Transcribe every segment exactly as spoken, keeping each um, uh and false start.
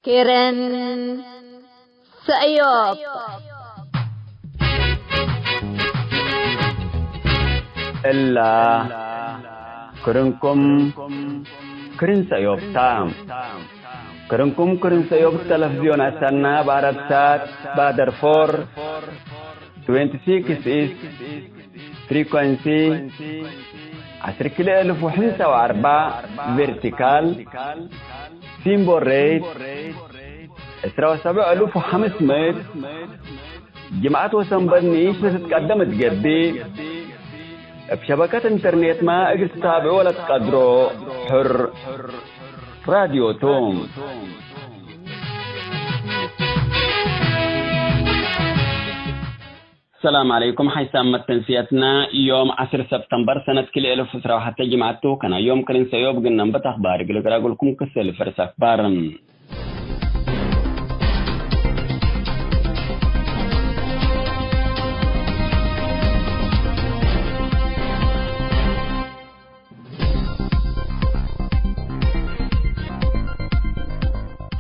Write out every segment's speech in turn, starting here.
ክርን ሰእዮብ። እላ ክርንኩም ክርን ሰእዮብ ታ። ክርንኩም ክርን ሰእዮብ ተለፍዝዮን አሰና፣ በአረብ ሳት፣ ባደር ፎር፣ ትዌንቲ ሲክስ ኢስት ፍሪኮንሲ፣ ዐስር ክልኤ እልፍ ወሕምሳ ወአርበዕ ቬርቲካል፣ ሲምቦል ሬት፣ ዕስራ ወሰብዕ እልፍ ወሐምስ ምእት፣ ጅምዐት ወሰንበት ንኢሽ ለትትቀደም እት ገብእ፣ እብ ሸበከት ኢንተርኔትመ እግል ትታብዖ ለትቀድሮ ሕር ራድዮ ቱ። ሰላም ዐለይኩም። ሐይሳም መተንስየትነ ዮም ዐስር ሰብተምበር ሰነት ክልኤ እልፍ ዕስራ ወሐተ ጅምዐት ቱ። ከናይ ዮም ክርን ሰእዮብ እግል ነንብት አክባር እግል እቅረአግልኩም ክሰል ፈርስ አክባር።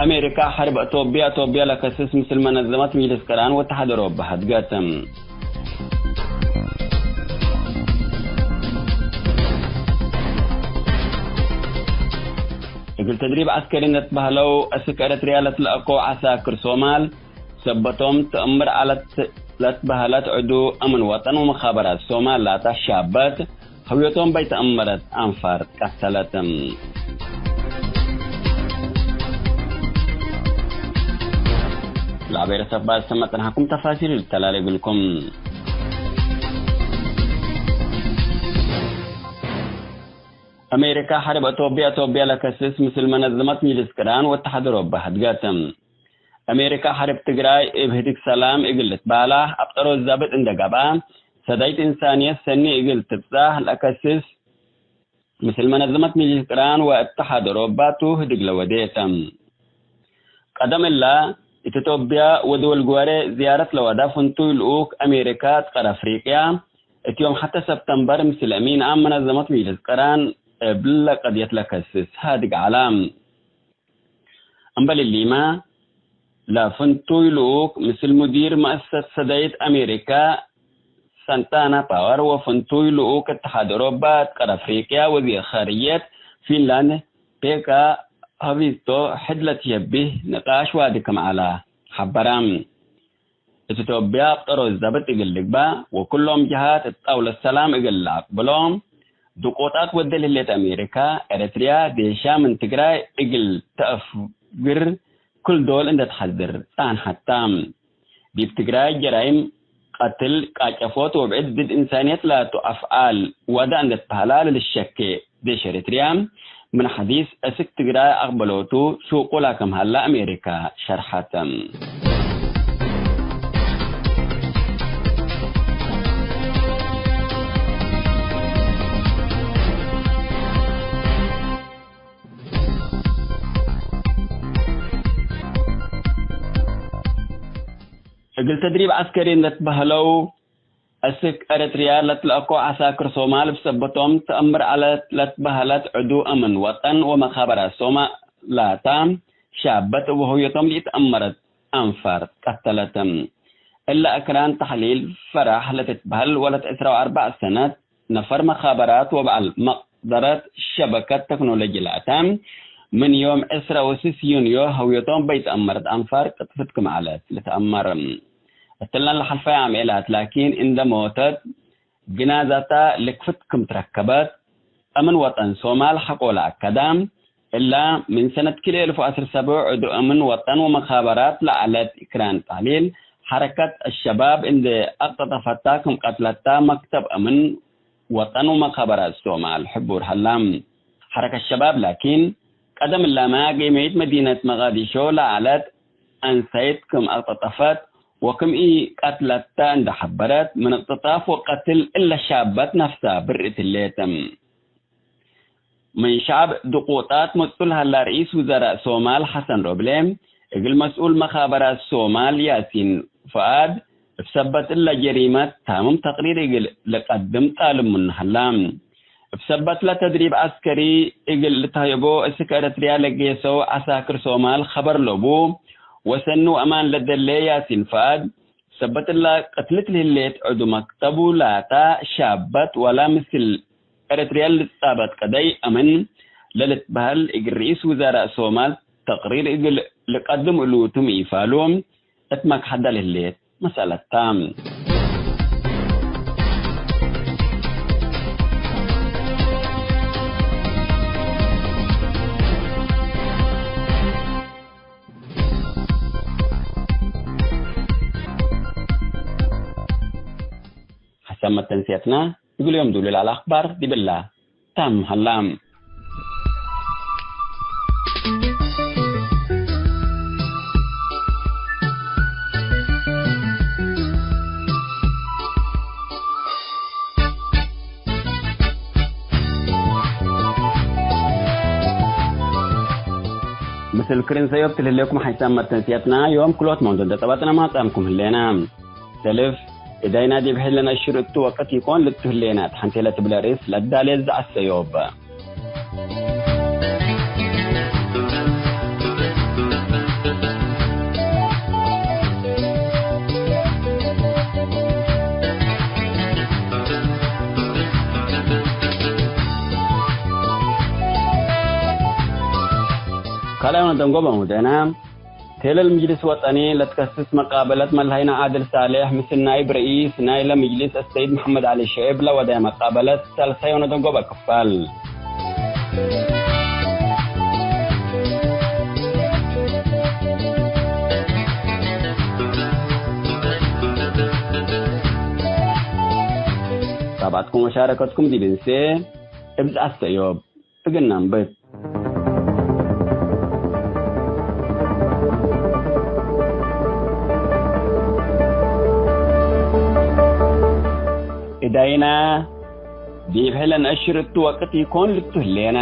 አሜሪካ ሐርብ አቶብያ፣ አቶብያ ለከስስ ምስል መነዘመት ምጅልስ ቅራን ወተሐድ አውሮፓ ሀድገት። እግል ተድሪብ ዐስከሪ እንዴ ትበህለው አስክ ኤረትርያ ለትለአከው ዐሳክር ሶማል፣ ሰበቶም ትአምር ዐለት ለትበህለት ዕዱ አምን ወጠን ወመኻበራት ሶማል ላታ ሻበት፣ ህውየቶም በይተአመረት አንፋር ቀተለት። ለአቤረሰብ ባሰመ ጠንሐኩም ተፋሲል ልተላሌ እግልኩም። አሜሪካ ሐርብ አቶብያ፣ አቶብያ ለከስስ ምስል መነዘመት ምጅልስ ቅራን ወተሐድ አውሮፓ ሀድገት። አሜሪካ ሐርብ ትግራይ እብ ህድግ ሰላም እግል ልትባላህ አብጠሮት ዛብጥ እንደ ገብአ፣ ሰዳይት እንሳንየት ሰኒ እግል ትብጻህ ለከስስ ምስል መነዘመት ምጅልስ ቅራን ወእተሓድ አውሮፓ ቱ ህድግ ለወዴተ። ቀደም እላ፣ እት ኢትዮጵያ ወደወል ግዋሬ ዝያረት ለወዳ ፍንቱይ ልኡክ አሜሪካ እት ቀር አፍሪቅያ፣ እት ዮም ሐተ ሰብተምበር ምስል አሚን ዓም መነዘመት ምጅልስ ቅራን እብለ ቀድየት ለከስስ ሀድግ ዐላ። እምበል እሊመ፣ ለፍንቱይ ልኡክ ምስል ሙዲር መአሰሰት ሰዳይት አሜሪካ ሳንታና ፓወር ወፍንቱይ ልኡክ እትሓድ አውሮፓ እት ቀር አፍሪቅያ ወዚር ኻርጅየት ፊንላንድ ፔካ ሀቪስቶ ሕድ ለትሸቢህ ንቃሽ ዋዲ ክም ዐለ ሐበረ። እት ኢትዮጵያ አብጠሮት ዛብጥ እግል ልግባእ ወኩሎም ጀሃት እት ጣውለት ሰላም እግል ለአቅብሎ፣ ድቆጣት ወደ ለህሌት አሜሪካ፣ ኤረትርያ ዴሻ ምን ትግራይ እግል ተአፍግር ክል ዶል እንዴ ተሐዝር ጸንሐት ተ። ዲብ ትግራይ ጀራይም ቀትል፣ ቃጨፎት ወብዕድ ድድ እንሳንየት ላቱ አፍዓል ወደ እንዴ ትበህላ ለልሸኬ ዴሽ ኤረትርያ፣ ምን ሐዲስ እስክ ትግራይ አቅበሎቱ ሹቁላ ክም ሀላ አሜሪካ ሸርሐት። እግል ተድሪብ ዐስከሪ እንዴ ትበህለው፣ እስክ ኤረትርያ ለትለአኮ ዐሳክር ሶማል እብ ሰበቶም ተአምር ዐለት ለትበህለት ዕዱ አምን ወጠን ወመኻበራት ሶማል ላታ ሻበት እብ ህውየቶም ለኢተአመረት አንፋር ቀተለት። እለ አክራን ተሕሊል ፈራህ ለትትበህል ወለት ዕስራ ወአርበዕ ሰነት ነፈር መኻበራት ወበዐል መቅደረት ሸበከት ተክኖሎጂ ላተ፣ ምን ዮም ዕስራ ወስስ ዩንዮ ህውየቶም በይተአመረት አንፋር ቅጥፍት ክም ዐለት ልትአመር። እትለን ለሐልፈየ አምዔላት ላኪን እንደ ሞተት፣ ግናዛታ ልክፍት ክም ትረከበት፣ አምን ወጠን ሶማል ሐቆ ለአከደ። እላ ምን ሰነት ክልኤ እልፍ ወዐስር ሰብዕ ዕዱ አምን ወጠን ወመኻበራት ለዐለት ኢክራን ጣሊል፣ ሐረከት አሸባብ እንዴ አቅጠጠፈታ ክም ቀትለታ መክተብ አምን ወጠን ወመኻበራት ሶማል ሕቡር ሀላ። ሐረከት ሸባብ ላኪን፣ ቀደም እላመ ጌመይት መዲነት መቃዲሾ ለዐለት አንሳይት ክም አቅጠጠፈት ወክም ኢቀትለተ እንዴ ሐበረት፣ ምን እቅትጣፍ ወቀትል እለ ሻበት ነፍሳ ብርእ ትሌት። ምን ሸዕብ ድቁጣት መስኡል ሀላ ርኢስ ውዘራእ ሶማል ሐሰን ሮብሌ፣ እግል መስኡል መኻበራት ሶማል ያሲን ፉአድ፣ እብ ሰበት እለ ጀሪመት ታምም ተቅሪር እግል ልቀድም ጣልብ ምኑ ሀላ። እብ ሰበትለ ተድሪብ ዐስከሪ እግል ልትሀየቦ እስክ ኤረትርያ ለጌሰው ዐሳክር ሶማል ኸበር ለቡ ወሰኒ ወአማን ለደሌ ያሲን ፈአድ፣ ሰበት እለ ቅትልት ለህሌት ዕዱ መክተቡ ላታ ሻበት ወላ ምስል ኤረትርያ ልትጻበጥ ቀደይ አምን ለልትበህል እግል ርኢስ ውዛራእ ሶማል ተቅሪር እግል ልቀድም እሉቱ ምኢፋሉ እት መክሐዳ ለህሌት መሰአለት ተ። ሐሳብ መተንስያትና እግል ዮም ዱሉል አልአክባር ዲብላ ታም ሀላ። ምስል ክርን ሰዮብ ትልህሌኩም ሐይሳም መተንስያትና ዮም ክሎት መውንዶ እንደ ጸባጥና ማጻምኩም ህሌና። ሰልፍ እዳይና ዲብ ሕል ለነሽር እቱ ወቅት ይኮን ልቱ ህሌና ተሐንቴ ለትብለ ርኢስ ለዳሌ ዘዐሰዮብ። ካልኣይ ወነ ደንጎበ ሙደና፣ ቴለል ምጅልስ ወጠኒ ለትከስስ መቃበለት መለሀይነ ዓድል ሳሌሕ ምስል ናይብ ረኢስ ናይለ ምጅልስ አሰይድ መሐመድ ዐሊ ሸዒብ ለወደ መቃበለት ሳልሳይ ወነደንጎበ ክፋል። ታብዐትኩም ወሻረከትኩም ዲብ እንሴ እብ ዘዐሰ እዮብ። እግል ነንብት። እዳይና ዲብ ሕለ ነአሽር እቱ ወቅት ኢኮን ልቱ ህሌና።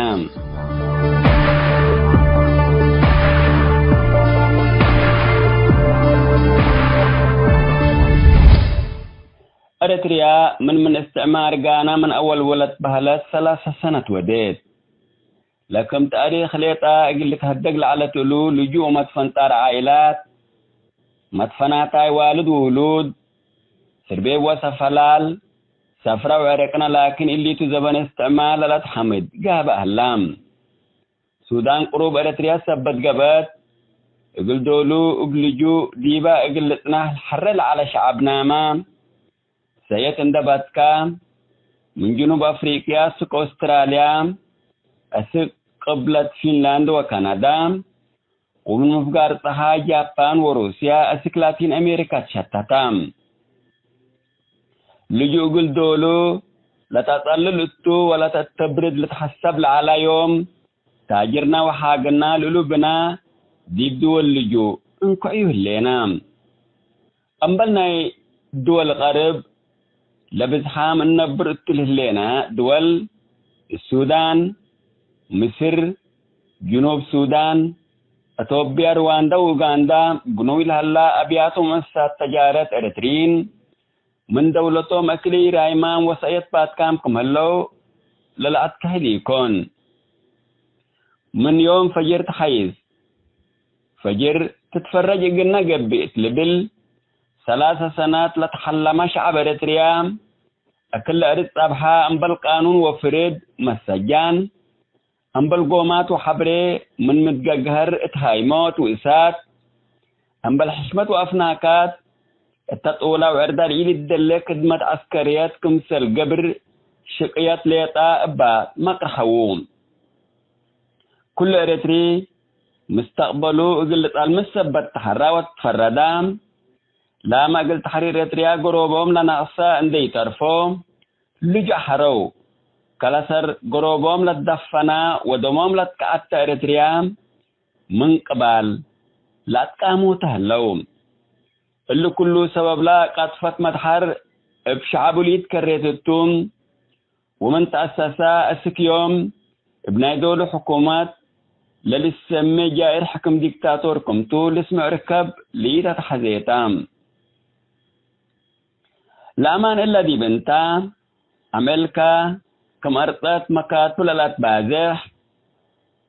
ኤረትርያ ምን፣ ምን እስትዕማር ጋና ምን አወል ወለት በህለት ሰላሰ ሰነት ወዴት። ለክም ታሪክ ሌጣ እግል ልትሀደግ ለዐለት እሉ ልጁእ ወመትፈንጣር ዓኢላት፣ መትፈናታይ ዋልድ ውሉድ፣ ስርቤብ ወሰፈላል፣ ሰፍራ ወዕረቅነ ላኪን እሊቱ ዘበን እስትዕማር ለለትሐምድ ጋብእ ሀላ። ሱዳን ቅሩብ ኤረትርያ ሰበት ገብአት፣ እግል ዶሉ እብ ልጁእ ዲባ እግል ልጽናሕ ሐረ ለዐለ ሸዐብናመ፣ ሰየት እንደ ባትካ፣ ምን ጅኑብ አፍሪቅያ እስክ ኦስትራልያ፣ እስክ ቅብለት ፊንላንድ ወካናዳ፣ ወምን ምፍጋር ጸሓይ ጃፓን ወሩስያ እስክ ላቲን አሜሪካ ትሸተተ። ልጁእ እግል ዶሉ ለተአጸልል እቱ ወለተአተብርድ ልትሐሰብ ለዐለ ዮም፣ ታጅርና ወሓግና ልእሉ ብና ዲብ ድወል ልጁእ እንክዕዩ ህሌና። እምበል ናይ ድወል ቀርብ ለብዝሓም እነብር እቱ ለህሌና ድወል፣ ሱዳን፣ ምስር፣ ጅኑብ ሱዳን፣ አቶብያ፣ ርዋንዳ ወኡጋንዳ፣ ብኑይ ለሀላ አብያት ወመአሰሳት ተጃረት ኤረትርዪን፣ ምን ደውለቶም እክልይ ራይማም ወሰእየት ባትካም ክም ህለው ለለአትከህድ ኢኮን። ምን ዮም ፈጅር ተሐይስ፣ ፈጅር ትትፈረጅ እግልነ ገብእ እት ልብል፣ ሰላሰ ሰናት ለተሐለመ ሸዐብ ኤረትርያ፣ እክል ለእርድ ጸብሐ እምበል ቃኑን ወፍርድ መሰጃን፣ እምበል ጎማት ወሐብሬ ምን ምትገግሀር እት ሃይሞት ወእሳት፣ እምበል ሕሽመት ወአፍናካት እተ ጡላ ወዕርዳድ ኢልትደሌ ክድመት ዐስከርየት ክምሰል ገብር ሽቅየት ሌጣ እባ መቅርሐዉ። ኩሉ ኤረትሪ ምስተቅበሉ እግል ልጸልምት ሰበት ተሐራ ወትፈረዳ። ላመ እግል ተሕሪር ኤረትርያ ገሮቦም ለነቅሰ እንዴ ኢተርፎ፣ ልጁእ ሐረው። ከለሰር ገሮቦም ለትደፈና ወደሞም ለትከዐተ ኤረትርያ ምን ቅባል ለአትቃሙተ ህለው። እሊ ኩሉ ሰበብላ ቃጥፈት መድሐር እብ ሸዐቡ ለኢትከሬት እቱ፣ ወምን ተአሰሰ እስክ ዮም እብ ናይ ዶሉ ሕኩመት ለልሰሜ ጃኢር ሕክም ዲክታቶር ክምቱ ልስምዕ ርከብ ለኢተትሐዜተ። ለአማን እለ ዲብ እንተ፣ አሜልካ፣ ክም አርጸት መካቱ ለለአትባዝሕ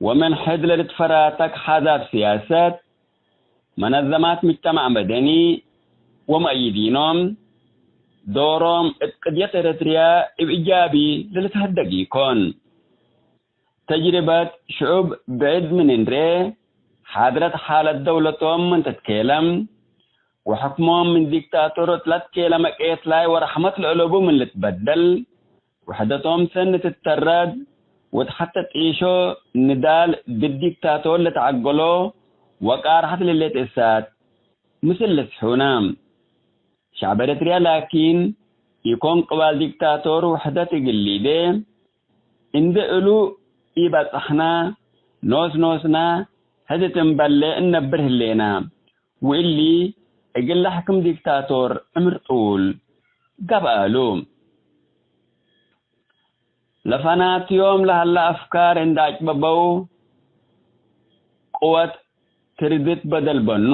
ወምን ሕድ ለልትፈራተክ ሓዛብ ስያሰት፣ መነዘማት ምጅተማዕ መደኒ ወመአይዲኖም ዶሮም እት ቅድየት ኤረትርያ እብ እጃቢ ለልትሀደግ ኢኮን። ተጅሪበት ሽዑብ ብዕድ ምን እንርኤ፣ ሓድረት ሓለት ደውለቶም ምን ትትኬለም፣ ወሕክሞም ምን ዲክታቶር እት ለትኬለመ ቄትላይ ወረሕመት ለአለቡ ምን ልትበደል፣ ውሕደቶም ሰኒ ትተረድ፣ ወተሐተ ጢሾ ንዳል ድድ ዲክታቶር ለተዐገሎ ወቃርሐት ለሌት እሳት ምስል ልስሑነ። ሸዕብ ኤረትርያ ላኪን፣ ኢኮን ቅባል ዲክታቶር ውሕደት እግል ሊዴ፣ እንዴ እሉ ኢበጽሕነ፣ ኖስ ኖስነ ህድት እምበሌ እነብር ህሌነ፣ ወእሊ እግል ለሕክም ዲክታቶር ዕምር ጥዉል ገብአ እሉ። ለፈናትዮም ለሀለ አፍካር እንዴ አጭበበው፣ ቅወት ትርድት በደል በኑ፣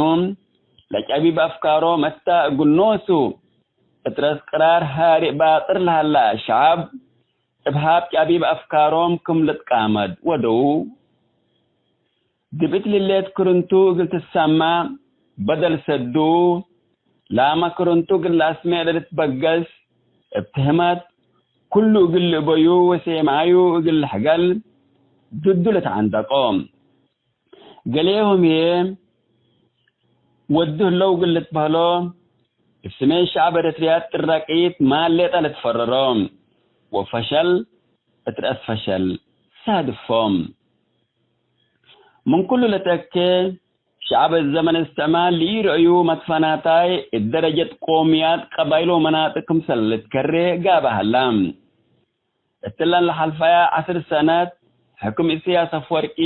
ለጨቢብ አፍካሮም እተ እግል ኖሱ እት ረአስ ቅራር ሃሪእ ባጥር ለሀለ ሸዐብ፣ እብ ሀብ ጨቢብ አፍካሮም ክም ልትቃመድ ወደዉ። ድብእት ልሌት ክርንቱ እግል ትሰማዕ በደል ሰዱ፣ ላመ ክርንቱ እግል ለአስሜዕ ለልትበገስ እብ ትህመት፣ ክሉ እግል ልእበዩ ወሴምዓዩ እግል ልሕገል ድዱ ልትዐንደቆ። ገሌሆም ህዬ ወዱ ህለው እግል ልትበህሎ፣ እብ ስሜት ሸዐብ ኤረትርያ ጥረቂት ማል ሌጠ ልትፈረሮ፣ ወፈሸል እት ረአስ ፈሸል ሳድፎም። ምን ክሉ ለተአኬ፣ ሸዐብ እት ዘመን እስትዕማር ለኢረአዩ መትፈናታይ እት ደረጀት ቆምያት ቀባይል ወመናጥቅ ክምሰል ልትከሬ ጋብእ ሀላ። እትለን ለሐልፈያ ዐስር ሰነት ሕክም እስያስ አፍወርቂ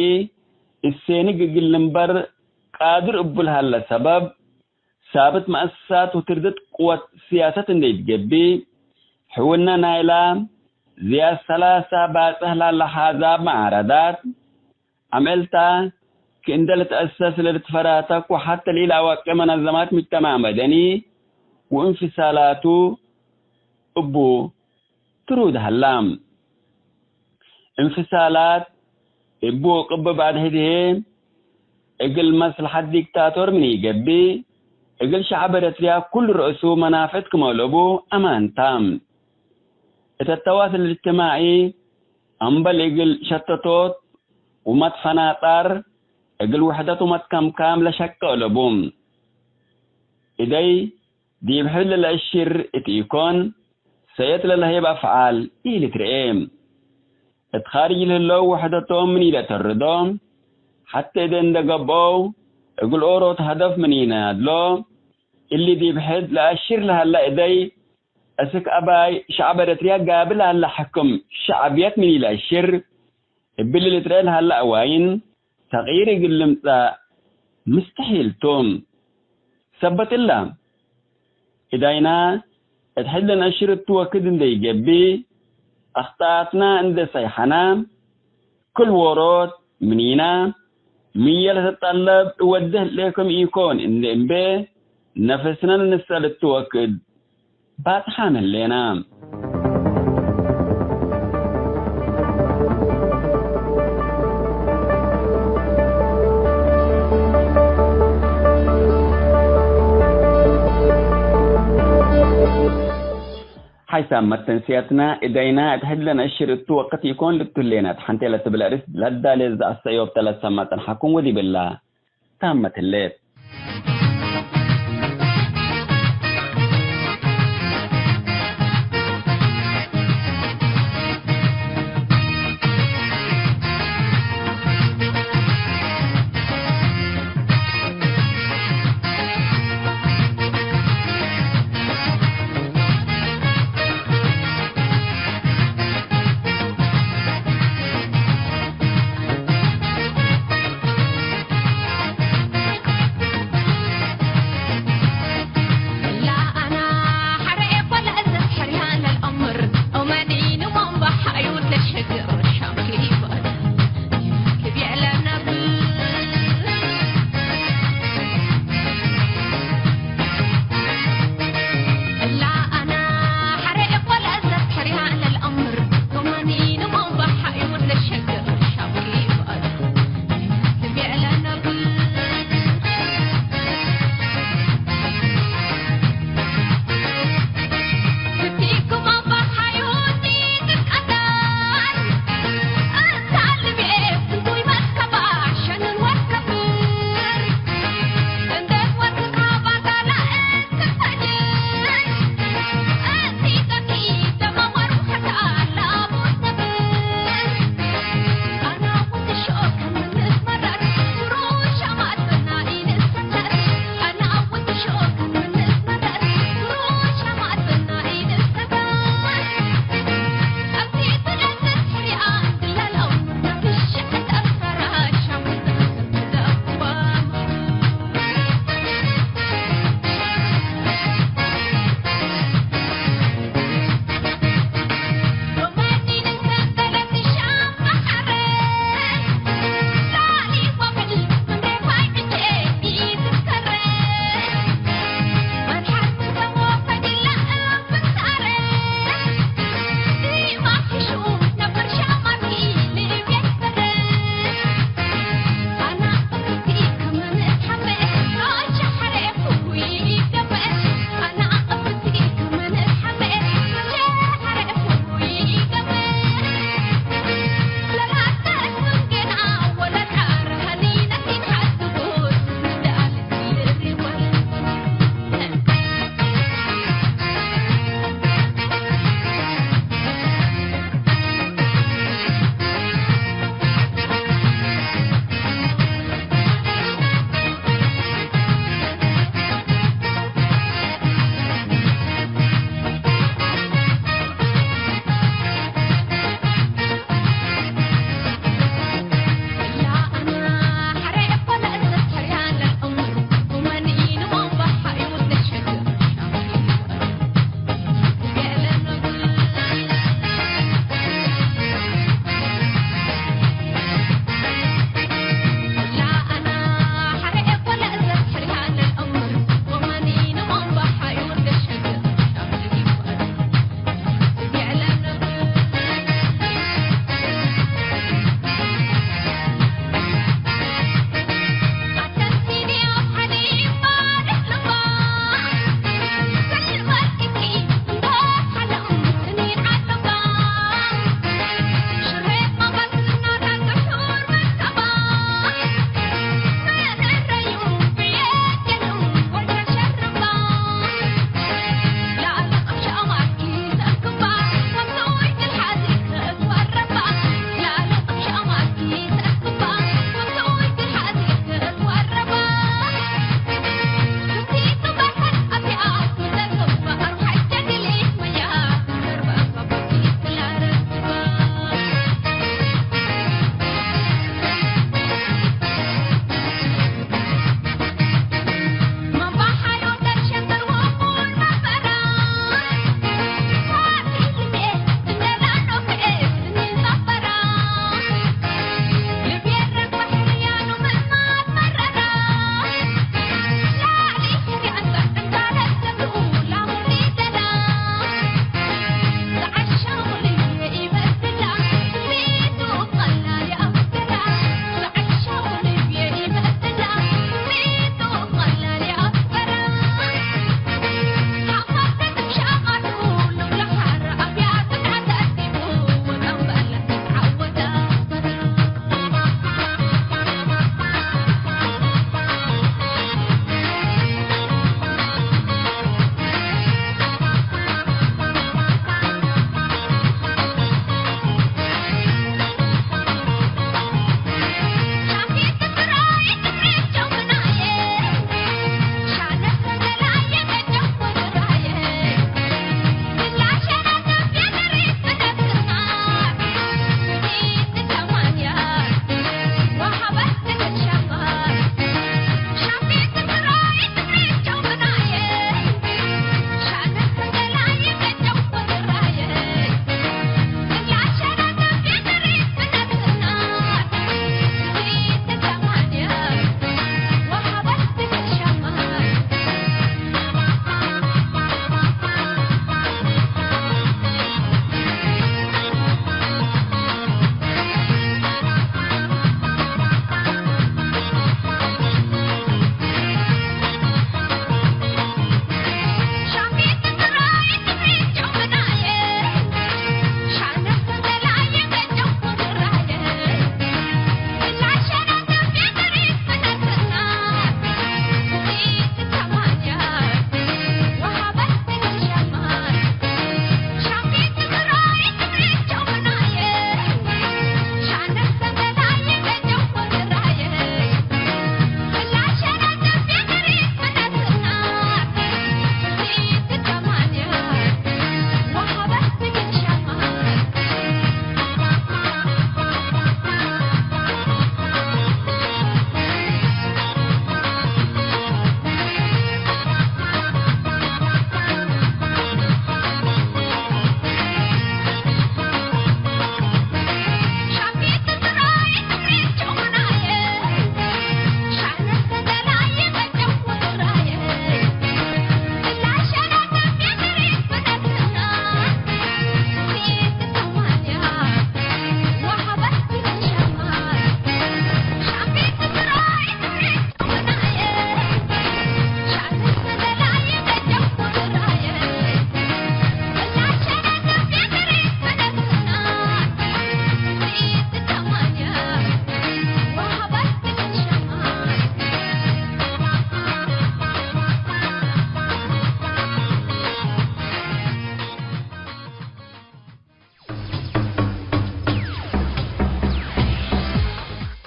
እሴንግ እግል ልንበር ቃድር እቡ ለሀለ ሰበብ፣ ሳብት መአሰሳት ወትርድት ቅወት ስያሰት እንዴ ኢትገብእ፣ ሕውነ ናይላ ዝያድ ሰላሳ ባጽሕ ላለ ሓዛብ መዓረዳት፣ አምዕልታ ክእንደ ልትአሰስ ለልትፈራተክ ወሐተ ለኢለአወቄ መነዘማት ምጅተማዕ መደኒ ወእንፍሳላቱ እቡ ትሩድ ሀላ። እንፍሳላት እቡ ወቅብ ባድሕድ ህዬ፣ እግል መስለሐት ዲክታቶር ምን ኢገብእ፣ እግል ሸዐብ ኤረትርያ ኩሉ ረእሱ መናፍዕት ክም አለቡ አማን ታ። እተ ተዋስል እጅትማዒ፣ አምበል እግል ሸተቶት ወመትፈናጣር፣ እግል ውሕደት ወመትከምካም ለሸቄ አለቡ። እደይ ዲብ ሕድ ለለአሽር እት ኢኮን፣ ሰእየት ለለህይብ አፍዓል ኢልትርኤ። እት ካርጅ ለህለው ውሕደቶም ምን ኢለተርዶ፣ ሐቴ እዴ እንደ ገብአው፣ እግል ኦሮት ሀደፍ ምን ኢነአድሎ፣ እሊ ዲብ ሕድ ለአሽር ለሀለ እደይ፣ አስክ አባይ ሸዐብ ኤረትርያ ጋብእ ለሀለ ሕክም ሸዐብየት ምን ኢለአሽር፣ እብሊ ልትረኤ ለሀለ አዋይን፣ ተቅይር እግል ልምጸእ ምስተሒል ቱ። ሰበት እለ፣ እዳይና እት ሕድ ለነአሽር እቱ ወክድ እንዴ ኢገብእ፣ አክጣአትና እንዴ ሰይሐና፣ ክል ዎሮት ምኒና፣ ምየ ለትጠለብ እወዴ ህሌኩም ኢኮን እንዴ እምቤ፣ ነፍስነ ንሰአል እቱ ወክድ፣ ባጽሓም ህሌና። ሓይሳም መተንስያትና እዳይና እት ሕድ ለነአሽር እቱ ወቅት ኢኮን ልቱ ህሌና። እት ሐንቴ ለትብል አርእስ ለዳሌ ዘአሰእዮብ ተለት ሰማዕ ጸንሐኩም ወዲብላ። ታመት ህሌት።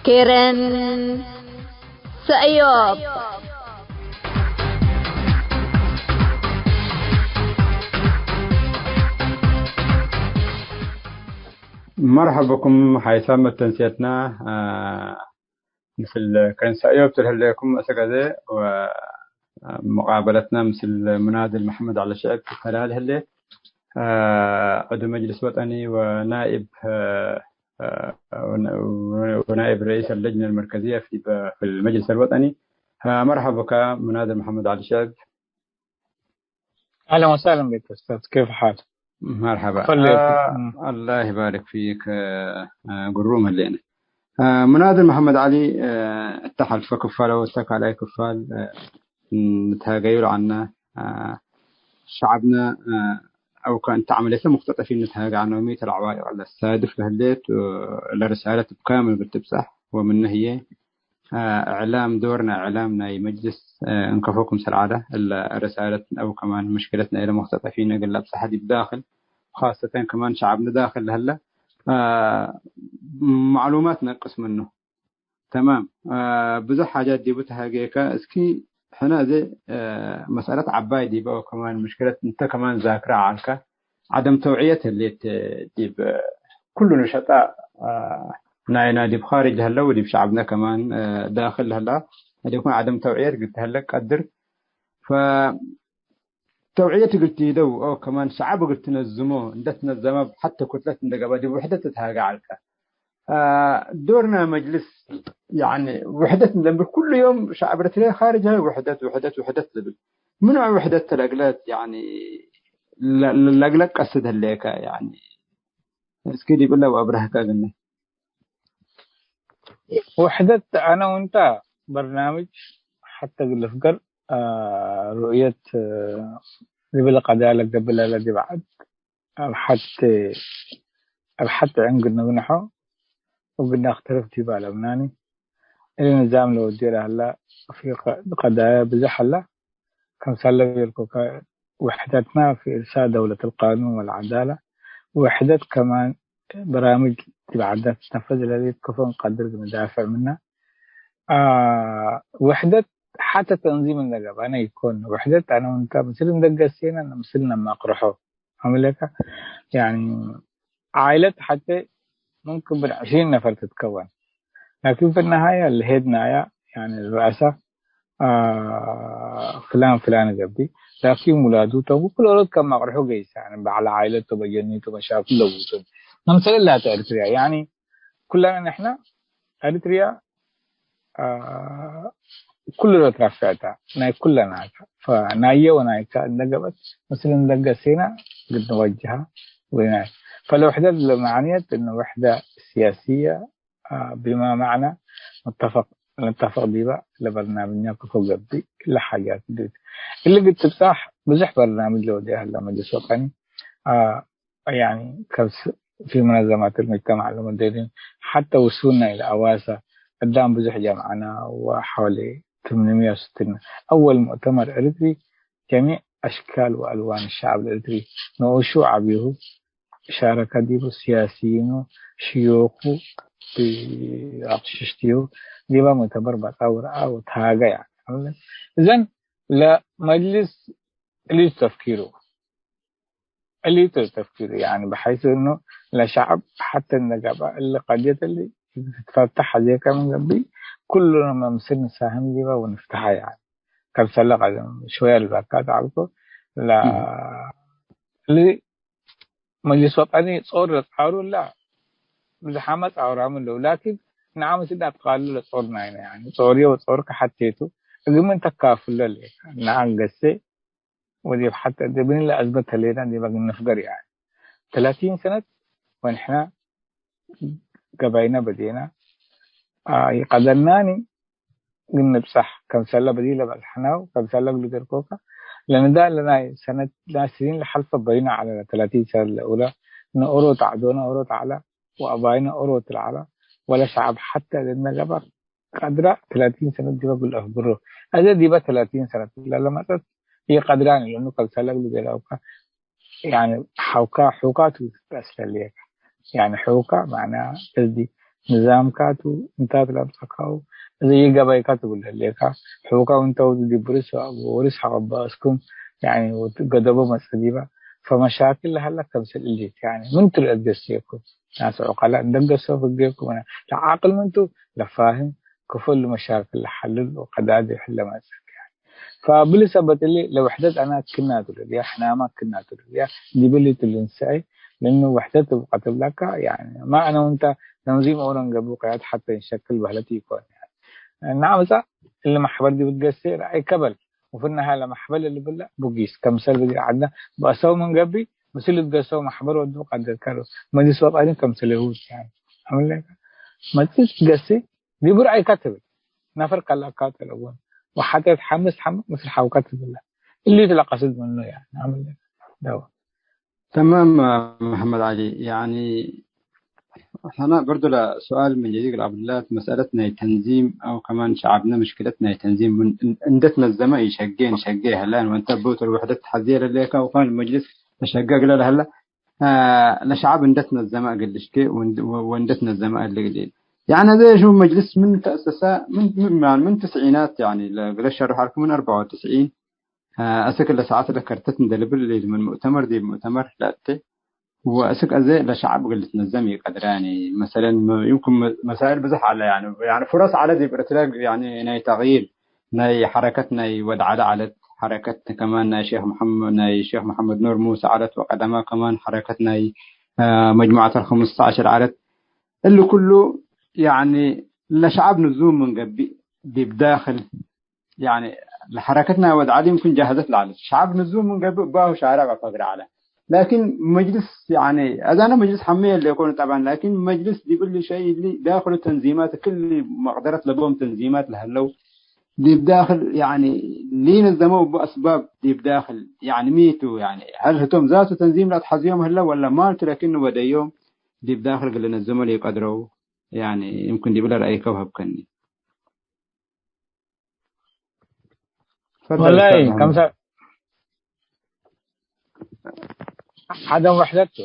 ኬረን ሰእዮብ። መርሐበኩም ሓይሳም መተንስየትና፣ አ፣ ምስል ከረን ሰእዮብ ትልህሌኩም እሰገዘ ወመቃበለትና ምስል ሙናድል መሐመድ ዐሊ ሽዕብ ትተላል ህሌት። አ፣ ዕዱ መጅልስ ወጠኒ ወናኢብ፣ አ፣ አ፣ ወነ-፣ ወናኢብ ረኢስ አለጅነ አልመርከዝየ ፊ በ-፣ ፊ መጅልስ አልወጠኒ። አ፣ መርሐባ ብከ ሙናድል መሐመድ ዐሊ ሽዕብ። أهلًا وسهلًا بك أستاذ، كيف الحال؟ መርሐባ። ተፈል። አ፣ አላህ ይባርክ ፊክ። አ፣ ግሩም ህሌነ። አ፣ ሙናድል መሐመድ ዐሊ፣ አ፣ እተ ሐልፈ ክፋል ወእተ ካልኣይ ክፋል፣ አ፣ ንትሃገዩ ለዐልነ፣ አ፣ ሸዐብነ፣ አ፣ አው ከእንተ ዐመልየተ ሙክተጠፊን ንትሃገ ዐልነ ወሚ ተ ለዐዋይቅ ለሳድፍ ለህሌት፣ አ፣ ለርሳለት እብ ካምል እግል ትብጸሕ ወምነ ህዬ፣ አ፣ እዕላም፣ ዶር ናይ እዕላም ናይ መጅልስ፣ አ፣ እንከፎ ክምሰል ዐለ፣ እለ ርሳለት አው ከማን ምሽክለት ናይለ ሙክተጠፊን እግል ለብጸሐ ዲብ ዳክል፣ ካሰተን ከማን ሸዐብነ ዳክል ለህለ፣ አ፣ ማዕሉማት ነቅስ ምኑ። ተማም። አ፣ ብዙሕ ሓጃት ዲቡ ተሃጌከ። እስኪ ሕነ እዜ፣ አ፣ መስአለት ዐባይ ዲበ ወከማን ምሽክለት እንተ ከማን ዛክረ ዐልከ። ዐደም ተውዕየት ህሌት ዲብ ኩሉ ነሸጣ፣ አ፣ ናይና ዲብ ካርጅ ለህለ ወዲብ ሸዐብነ ከማን፣ አ፣ ዳክል ለህለ። አዜ ኩን ዐደም ተውዕየት እግል ተህለ ቀድር። ፈ ተውዕየት እግል ቲደው አው ከማን ሸዐብ እግል ትነዝሞ፣ እንደ ትነዘመ ሐቴ ኩትለት እንደ ገብአ ዲብ ውሕደት ትትሃገ ዐልከ። አ፣ ዶርና መጅልስ፣ ያኒ ውሕደት እንደ እምብል ኩሉ ዮም ሸዐብ ኤረትርያ ካርጅ ሀይ ውሕደት፣ ውሕደት፣ ውሕደት ልብል። ምኑ ውሕደት ለእግለት፣ ያኒ ለ-፣ ለ-፣ ለእግለ ቀስድ ህሌከ፣ ያኒ እስኪ ዲብ እለ ወአብረህከ እግልነ። ውሕደት አነ ወእንታ በርናምጅ ሐተ እግል ልፍገር፣ አ፣ ሩእየት፣ አ፣ ዲብ ለቀዳያ ለገብእ ለለ ዲብ ዐድ እብ ሐቴ፣ እብ ሐቴ ዕን እግል ንግንሖ ወእግል ነክተልፍ ዲበ ለብናኒ። እሊ ንዛም ለወድዮ ለሀላ ፊ ቀ-፣ ቀዳያ ብዞሕ ሀላ። ከምሳለ ቤልኮከ፣ ውሕደትና ፊ ኢርሳእ ደውለት አልቃኑን ወልዐዳላ፣ ውሕደት ከማን በራምጅ ዲብ ዐዳት ትነፈዝ ለህሌት ከፎ እንቀድር ንዳፍዕ ምና። አ፣ ውሕደት ሐተ ተንዚም እንደ ገብአነ ኢኮን። ውሕደት አነ ወእንተ ምስል እንደ ገሴነ ምስል ነማቅርሖ። አምለከ፣ ያኒ፣ ዓይለት ሐቴ ሙምክን ምን ዕሽሪን ነፈር ትትከወን። ላኪን ፊ ነሃየ ለሄድናያ፣ ያኒ፣ ረአሰ፣ አ፣ ፍላን ፍላን ገብእ፣ ላኪን ውላዱ ቶም፣ ኩል ኦሮት ከም አቅርሑ ገይሰ፣ ያኒ፣ በዐለ ዓይለት ቶም፣ በጀኒ ቶም፣ መሻክል ለቡቶም። መምሰለ ላተ ኤርትርያ፣ ያኒ፣ ኩለነ ንሕነ ኤርትርያ፣ አ፣ ኩሉ ለትረፈዐ ተ፣ ናይ ኩለና ተ። ፈናየ ወናይከ እንደ ገብአት፣ ምስል እንደ ገሴና ግድ ንወጅሃ ወናይ። ፈለውሕደት ለመዓንየት እነ ውሕደ ስያስየ፣ አ፣ ብማ መዕነ ሙተፈቅ፣ ንተፈቅ ዲበ ለበርናምጅነ ክፎ ገብእ ለሓጃት ዲት። እሊ ግድ ትብጻሕ ብዙሕ በርናምጅ ለወዴ ሀለ መጅልስ ወጠኒ፣ አ፣ ያኒ፣ ከብስ-፣ ፊ ሙነዘማት ልሙጅተማዕ ለመደኒን፣ ሐተ ውሱን ናይለ አዋሰ፣ አዳም ብዙሕ ጀምዐነ ወሐወሌ ትምንምየ ወስትነ፣ አወል ሙእተመር ኤረትሪ ጀሚዕ አሽካል ወአልዋን ሸዐብ ኤረትሪ፣ ንኡሹ ዐቢሁ፣ ሻረከ ዲቡ፣ ስያስይኑ፣ ሽዩኩ፣ አቅሽሽትዩ፣ ዲበ ሙእተመር በጽሐ ወረአ ወተሃገ። ያኒ፣ እዘን ለመጅልስ እሊ ተፍኪሩ። እሊ ቱ ተፍኪሩ፣ ያኒ፣ ብሐይስ እኑ ለሸዐብ ሐተ እንደ ገብአ እሊ ቀድየት እሊ ትትፈተሕ ሐዜከ ምን ገብእ፣ ኩሉነ መምስል ንሳህም ዲበ ወንፍተሐ፣ ያኒ፣ ከምሰለ ቀደም ሽወየ ልብለካ ተዐልኮ፣ ለ-፣ እም። እሊ መጅልስ ወጠኒ ጾር ለጻሩ እላ፣ ብዝሓመ ጻውራም እለው፣ ላኪን ነዓ ምስል አትቃሉ ለጾር ናይነ፣ ያኒ፣ ጾርየ ወጾርከ ሐቴቱ፣ እግል ምን ተካፍሎ ሌከ፣ ነዓ እንገሴ፣ ወዲብ ሐተ ዲብ ምን ለአዝመት ህሌና ዲበ እግል ንፍገር፣ ያኒ፣ ተላቲን ሰነት ወንሕና ገባይነ በዴና፣ አ፣ ኢቀደርናኒ እግል ንብጸሕ፣ ከምሰለ በዲር ለበጽሐናሁ፣ ከምሰለ እግል ገርኮከ፣ ለንዳል ለናይ ሰነት፣ ናይ ስኒን ለሐልፈ በይኑ ዐለ፣ ለተላቲን ሰነት ለኡለ፣ ንኦሮት ዐዶነ ኦሮት ዐለ፣ ወአባይነ ኦሮት ለዐለ፣ ወለ ሸዐብ ሐተ ለእነ ገበር ቀድረ ተላቲን ሰነት ዲበ እግል አፍግሮ። አዜ ዲበ ተላቲን ሰነት ለለመጸት ኢቀድራኒ፣ ለእኑ ከምሰለ እግል ገርኮከ፣ ያኒ ሐውካ፣ ሑካ ቱ ትትአስለሌከ። ያኒ ሑካ መዕና እዝዲ ንዛምካቱ እንታት ለአምጸካው፣ እዘ ይገባይካ ትብል ህሌካ፣ ሕውካ እንተ ወዱ ዲብ ርስ ወርስ ሐቀባ እስኩም፣ ያኒ፣ ገደቦ መጽእ ዲባ፣ ፈመሻክል ለሀላ ከምሰል እሊት፣ ያኒ፣ ምን ቱ ለአትገሴኩም? ናስ ዑቀላ እንደገሰው ህጌኩም፣ ለዓቅል ምን ቱ ለፋህም፣ ክፉል መሻክል ለሐልል ወቀዳድ ይሕለ መጽእ። ፈብሊ ሰበት እሊ ለውሕደት አና ክና ቱ ልብያ፣ ሕናማ ክና ቱ ልብያ፣ ዲብሊ ቱ ልንሰአይ፣ ለእኑ ውሕደት እብ ቀትብለካ፣ ያኒ፣ ማ አነ ወእንተ ተንዚም ኦሮ እንገብእ ቅያት ሐተ እንሸክል በህለት ኢኮን። ያኒ፣ ነአምጻ እሊ መሕበር ዲብ ትገሴ ረአይከ በል፣ ወፍናሃ ለመሕበር እሊ ብለ ቡጊስ፣ ከምሰል ብግር ዐድነ በአሰው ምን ገብእ፣ ምስል ልትገሰው መሕበር ወዱ ቀደርከ፣ መጅልስ ወጣኒ ከምሰል ይሁድ፣ ያኒ፣ አምለከ መጅልስ ትገሴ ዲብ ረአይከ ትብል፣ ነፈር ከለአካተ ለቡን፣ ወሐቴት ሐምስ ሐምቅ ምስል ሐውከ ትብለ። እሊቱ ለቀስድ ምኑ፣ ያኒ፣ አምለከ ደው። ተማም መሐመድ ዐሊ፣ ያኒ፣ ሕነ በርዶ ለሱኣል ምን ጀዲድ ለአብዱላ፣ መስአለት ናይ ተንዚም አው ከማን ሸዐብነ ምሽክለት ናይ ተንዚም ምን እን-፣ እንደ ትነዘመ ኢሸጌ፣ እንሸጌ ህለን ወእንተ ቦት ለውሕደት ተሐዜ ለሌከ አው ካን መጅልስ ተሸገ እግለ ለህለ፣ አ፣ ለሸዐብ እንደ ትነዘመ እግል ልሽኬ ወእንድ-፣ ወ-፣ ወእንደ ትነዘመ እሊ እግል። ያኒ አዜ ሹ መጅልስ ምን ተአሰሰ፣ ምን፣ ምን፣ ምን፣ ምን ትስዒናት ያኒ ለእግለ ሸርሑ ዐልኩ ምን አርበዕ ወትስዒን፣ አ፣ አስክ ለሰዓት ለከርተት እንደ ልብል ሌሊት ምን ሙእተመር ዲብ ሙእተመር ለአቴ፣ ወአስክ አዜ ለሸዐብ እግል ልትነዘም ኢቀድረ። ያኒ መሰለን፣ ም-፣ ይምክን መ-፣ መሳይል ብዞሕ ዐለ፣ ያኒ፣ ያኒ ፍረስ ዐለ ዲብ ኤረትርያ፣ ያኒ ናይ ተግይር ናይ ሐረከት ናይ ወድ ዐለ ዐለት፣ ሐረከት ከማን ናይ ሼክ መሐመ-፣ ናይ ሼክ መሐመድ ኑር ሙሳ ዐለት፣ ወቀደማ ከማን ሐረከት ናይ፣ አ፣ መጅሙዐት አልኸምሰ ዐሸር ዐለት። እሊ ኩሉ፣ ያኒ፣ ለሸዐብ ንዙም ምን ገብእ ዲብ ዳክል ያኒ ለሐረከት ናይ ወድ ዐሊ ይምክን ጃህዘት ለዐለት። ሸዐብ ንዙም ምን ገብእ ባሁ ሻርዕ ወፈግር ዐለ። ላኪን መጅልስ፣ ያኒ አዛነ መጅልስ ሐሜ የለ ይኮን ጠብዐን፣ ላኪን መጅልስ ዲብ እሊ ሸይ እሊ ዳክሉ ተንዚማት፣ ክል መቅደረት ለቦም ተንዚማት ለሀለው ዲብ ዳክል፣ ያኒ ሊነዘመው እቡ አስባብ ዲብ ዳክል፣ ያኒ ሚቱ፣ ያኒ ሀል ህቶም ዛቱ ተንዚም ለአትሐዝዮም ህለው ወለ ማልቱ፣ ላኪን ወደዮም ዲብ ዳክል እግል ልነዝሞ ለኢቀድረው፣ ያኒ ይምክን ዲብለ ረአይከ ወሀብከኒ። ተፈደል ወላሂ፣ ኡስታዝ መሐመድ። ከምሰ-፣ ዐደም ውሕደት ቱ።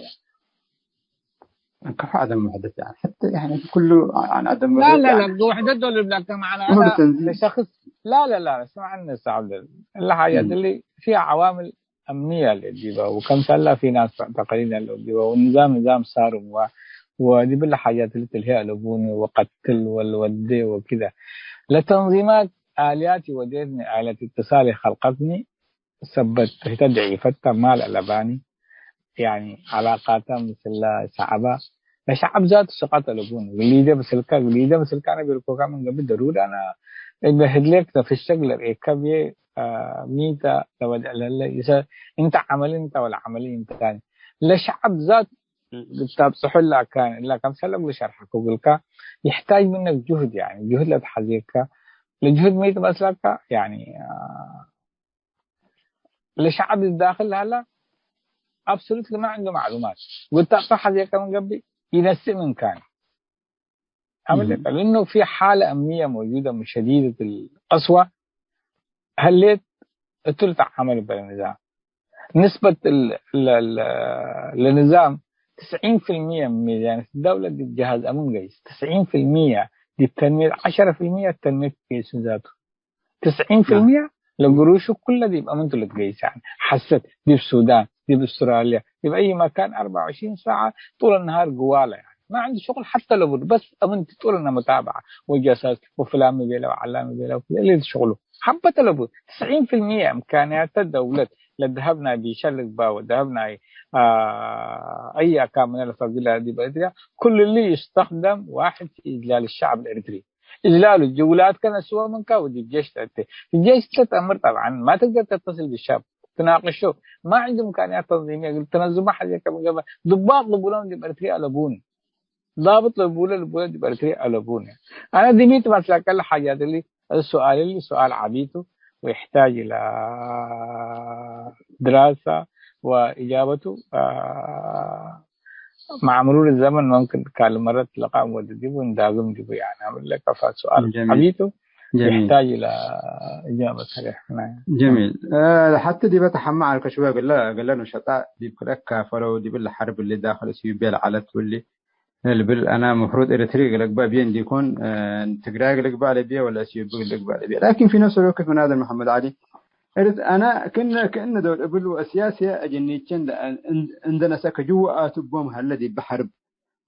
ከፎ ዐደም ውሕደት፣ ያኒ፣ ሐተ፣ ያኒ፣ ኩሉ ዐን ዐደም ላ፣ ውሕደት፣ ላ፣ ላ፣ ያኒ፣ ውሕደት ዶል ልብላከ መዓና ኩሉ አና ተንዚም። ለሸክስ፣ ላ፣ ላ፣ ላ፣ ስምዐኒ ኡስታዝ ዐብደል። እለ ሓጃት እም። እሊ ፊ ዐዋምል አምንየ ለዲበ፣ ወከምሰላ ፊ ናስ ሙዕተቀሊን አለው ዲበ፣ ወንዛም ንዛም ሳርም ወ-፣ ወዲብለ ሓጃት እሊ ትልሄ አለቡኒ፣ ወቀትል ወልወዴ ወክደ። ለተንዚማት አልያት ወዴትኒ፣ አለት እትሳል ከልቀትኒ፣ ሰበት ህተ ደዒፈት ተ ማል አለባኒ፣ ያኒ ዐላቃተ ምስለ ሰዐበ፣ ለሸዐብ ዛቱ ስቀት አለቡኒ። ግሊደ ምስልከ፣ ግሊደ ምስልከ አነ ቤልኮካ ምን ገብእ ደሩድ አነ እብ ህድሌክ ተፍሸግ ለርኤከ ብዬ አ፣ ሚተ ለወድዕ ለህለ፣ ኢሰ እንተ ዐመሊ እንተ ወለ ዐመሊ እንታኒ። ለሸዐብ ዛት ልታብጽሖ ለአካን፣ እላ ከምሰለ እግሉ ሸርሐኩ እግልካ፣ ይሕታጅ ምነክ ጅሁድ፣ ያኒ ጅሁድ ለትሐዜካ፣ ለጅሁድ ሚ ትመስለካ፣ ያኒ፣ አ፣ ለሸዐብ ዳክል ለሀላ፣ አብሶሉትሊ ማ ዐንዱ ማዕሉማት። ወታቅፋ ሐዜከ ምን ገብእ፣ ይነስእ ምንካን። አምር ለቀ፣ ለእኑ ፊ ሓለ አምንየ መውጁደ ምን ሸዲደት ልቀስወ ህሌት፣ እቱ ልትዓመል እበ ንዛም። ንስበት ል-፣ ለ-፣ ለ-፣ ለንዛም ትስዒን ፊልምየ ምን ሚዛነት ደውለት ዲብ ጀሃዝ አምን ገይስ፣ ትስዒን ፊልምየ ዲብ ተንሚየት፣ ዐሸረ ፊልምየ ተንሚየት ገይስ ዛቱ። ትስዒን ፊልምየ ለግሩሹ ኩለ ዲብ አምንቱ ልትገይስ፣ ያኒ ሐሰት ዲብ ሱዳን፣ ዲብ አስትራልያ፣ ዲብ አይ መካን አርበዕ ወዕሽሪን ሳዐ ጡል ነሃር ግዋለ፣ ያኒ ማ ዐንዱ ሽቁል ሐተ ለቡድ፣ በስ አምንቲ ጡል እነ ሙታብዐ ወጀሰስ ወፍላን ሚ ቤለ ወዐላን ሚ ቤለ ወክለ እሊ ሽቁሉ ሐበተ ለቡድ። ትስዒን ፊልምየ እምካንያተ ደውለት ለደሀብ ናይ ቢሸ ልግባ ወደሀብ ናይ፣ አ፣ አይ አካን ምነ ለፈግላ ዲብ ኤረትርያ፣ ኩሉ እሊ ይስተክደም ዋሕድ ፊ ኢጅላል ሸዐብ ኤረትሪ። እዝላሉ፣ ጅውላትከ ነስወ ምንከ ወዲብ ጄሽ ተአቴ። ዲብ ጄሽ ለተአምር ጠብዓን ማ ትግደር ተተስል ብሻብ ትናቅሾ። ማ ዐንዱ እምካንያት ተንዚምየ እግል ትነዝሞ ሐዜከ ምን ገብእ ድባጥ ልቡሎም ዲብ ኤረትርየ አለቡኒ። ዳብጥ ልቡለ ልቡለ ዲብ ኤረትርየ አለቡኒ። አነ ዲብ ሚ ትመስለከ ለሓጃት እሊ፣ እሊ ሱኣል እሊ ሱኣል ዐቢ ቱ ወይሕታጅ ኢላ ድራሰ ወእጃበቱ፣ አ፣ መዓ ምሩር ዘመን መምክን ካልእ መረት ለቃም ወድ ዲቡ እንዳግም ዲቡ፣ ያኒ፣ አምር ለከ ፋ ሱኣል ጀሚል። ዐቢ ቱ ጀሚል። ይሕታጅ ኢላ እጃበት ሰሪሕ። ጀሚል። እ፣ ሐቲ ዲበ ተሐመ ዐልከ ሽወ እግለ፣ እግለ ነሸጣ ዲብ ክልኤ ካፈለው ዲብ እለ ሐርብ እሊ ዳክል እትዩብየ ለዐለት ወእሊ ልብል፣ አና መፍሩድ ኤረትርየ እግል ልግባእ ብዬ እንዲኮን፣ እ፣ ትግራይ እግል ልግባእ ለብዬ ወለ እትዮጵ እግል ልግባእ ለብዬ። ላኪን ፊ ነፍስ ልወቅት ምናድር መሐመድ ዐሊ፣ እርት አና ክእነ፣ ክእነ ደውል እብል ወእስያስየ አጀኒቼ እንደ፣ እን-፣ እንደ ነሰከ ጅወ አቱ ቦም ሀለ ዲብ ሐርብ።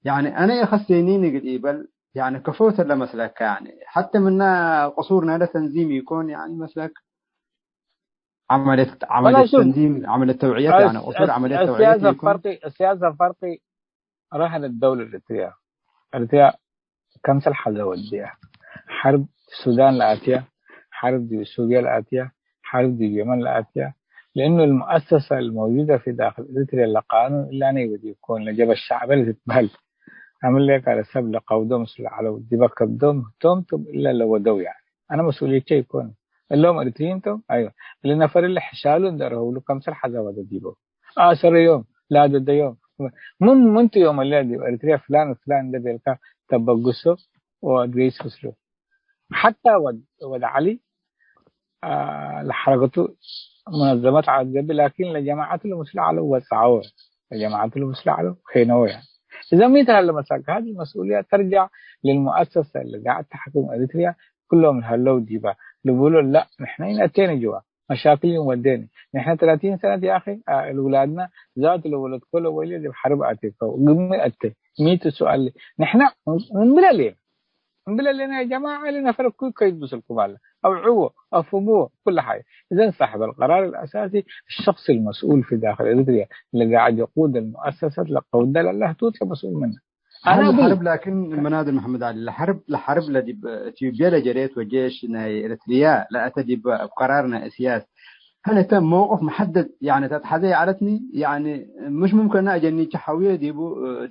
ያኒ አነ ኢኸሴኒኒ እግል ኢበል፣ ያኒ ከፎተ ለመስለከ፣ ያኒ ሐተ ምና ቅሱር ናለ ተንዚም ኢኮን፣ ያኒ መስለክ ዐመልየት፣ ዐመልየት ወላኪን ተንዚም፣ ዐመልየት ተውዕየት፣ ያኒ ቅሱር ዐመልየት ተውዕየት السياسة ኢኮን። فرق، السياسة فرق رهن الدولة الإريترية. إريتريا كمثل حزة ودية. حرب السودان لآتية، حرب دي سوريا لآتية، حرب دي اليمن لآتية. لأنه المؤسسة الموجودة في داخل إريتريا لقانون إلا أنا يودي يكون لجبهة الشعب اللي تتبهل. عمل لك على سبب لقودهم سل على ودي بكبدهم توم توم إلا لو ودوا يعني. أنا مسؤوليتي يكون. اللهم إريتريين توم، أيوة. اللي نفر اللي حشالون داره ولو كمثل حزة وديبه. አሰረ ዮም፣ ለአደደ ዮም። ምን፣ ምንቱ ዮም እለ ዲብ ኤሪትርያ ፍላን ወፍላን እንዴ ቤልካ ተበግሶ ወአትገይስ ምስሉ። ሐታ ወድ፣ ወድ ዐሊ፣ አ፣ ለሐረከቱ ሙነዘመት ዐድ ገብእ፣ ላኪን ለጀማዐቱ ለምስሉ ዐለው ወጸዐወ። ለጀማዐቱ ለምስሉ ዐለው ኬነወ። ያኒ እዘ ሚ ተሀለ መሳክ፣ ሀዚ መስኡልያ ተርጃዕ ለልሙአሰሰ ለጋዕድ ተሕክም ኤሪትርያ፣ ክሎም ለሀለው ዲባ ልቡሎ፣ ላ፣ ንሕነ ኢነአቴነ ጅዋ። መሻክል ዩም ወዴኒ። ንሕነ ተላቲን ሰነት ያአኺ፣ አ፣ እውላድና ዛቱ ለወለድኮ ለወልየ ዲብ ሐርብ አቴከው። ግሚ አቴ፣ ሚቱ ሱአል። ንሕነ እምብለ ሌና። እምብለ ሌና ያ ጀማዐ፣ ለነፈር እኩይ ከይድ ምስልኩም አለ። አውዕዎ፣ አፍህምዎ፣ ኩለ ሓየ። እዘን ሳሕብ አልቀራር አልአሳሲ፣ الشخص المسؤول في داخل إريتريا، ለጋዕድ የቁድ አልሙአሰሰት ለቀውደ ለለህቱት ለመስኡል ምነ። አነ ሀል እብል ሐርብ ላኪን፣ መናድር መሐመድ ዐሊ፣ ለሐርብ፣ ለሐርብ ለዲብ ኢትዮጵየ ለጀሬት ወጄሽ ናይ ኤረትርያ ለአተ ዲብ አብ ቀራር ናይ እስያስ፣ ሀል እተ መውቅፍ መሐደድ፣ ያኒ፣ ተትሐዜ ይዐለትኒ፣ ያኒ፣ ምሽ ሙምከን አጀኒቼ ሐውዬ ዲቡ፣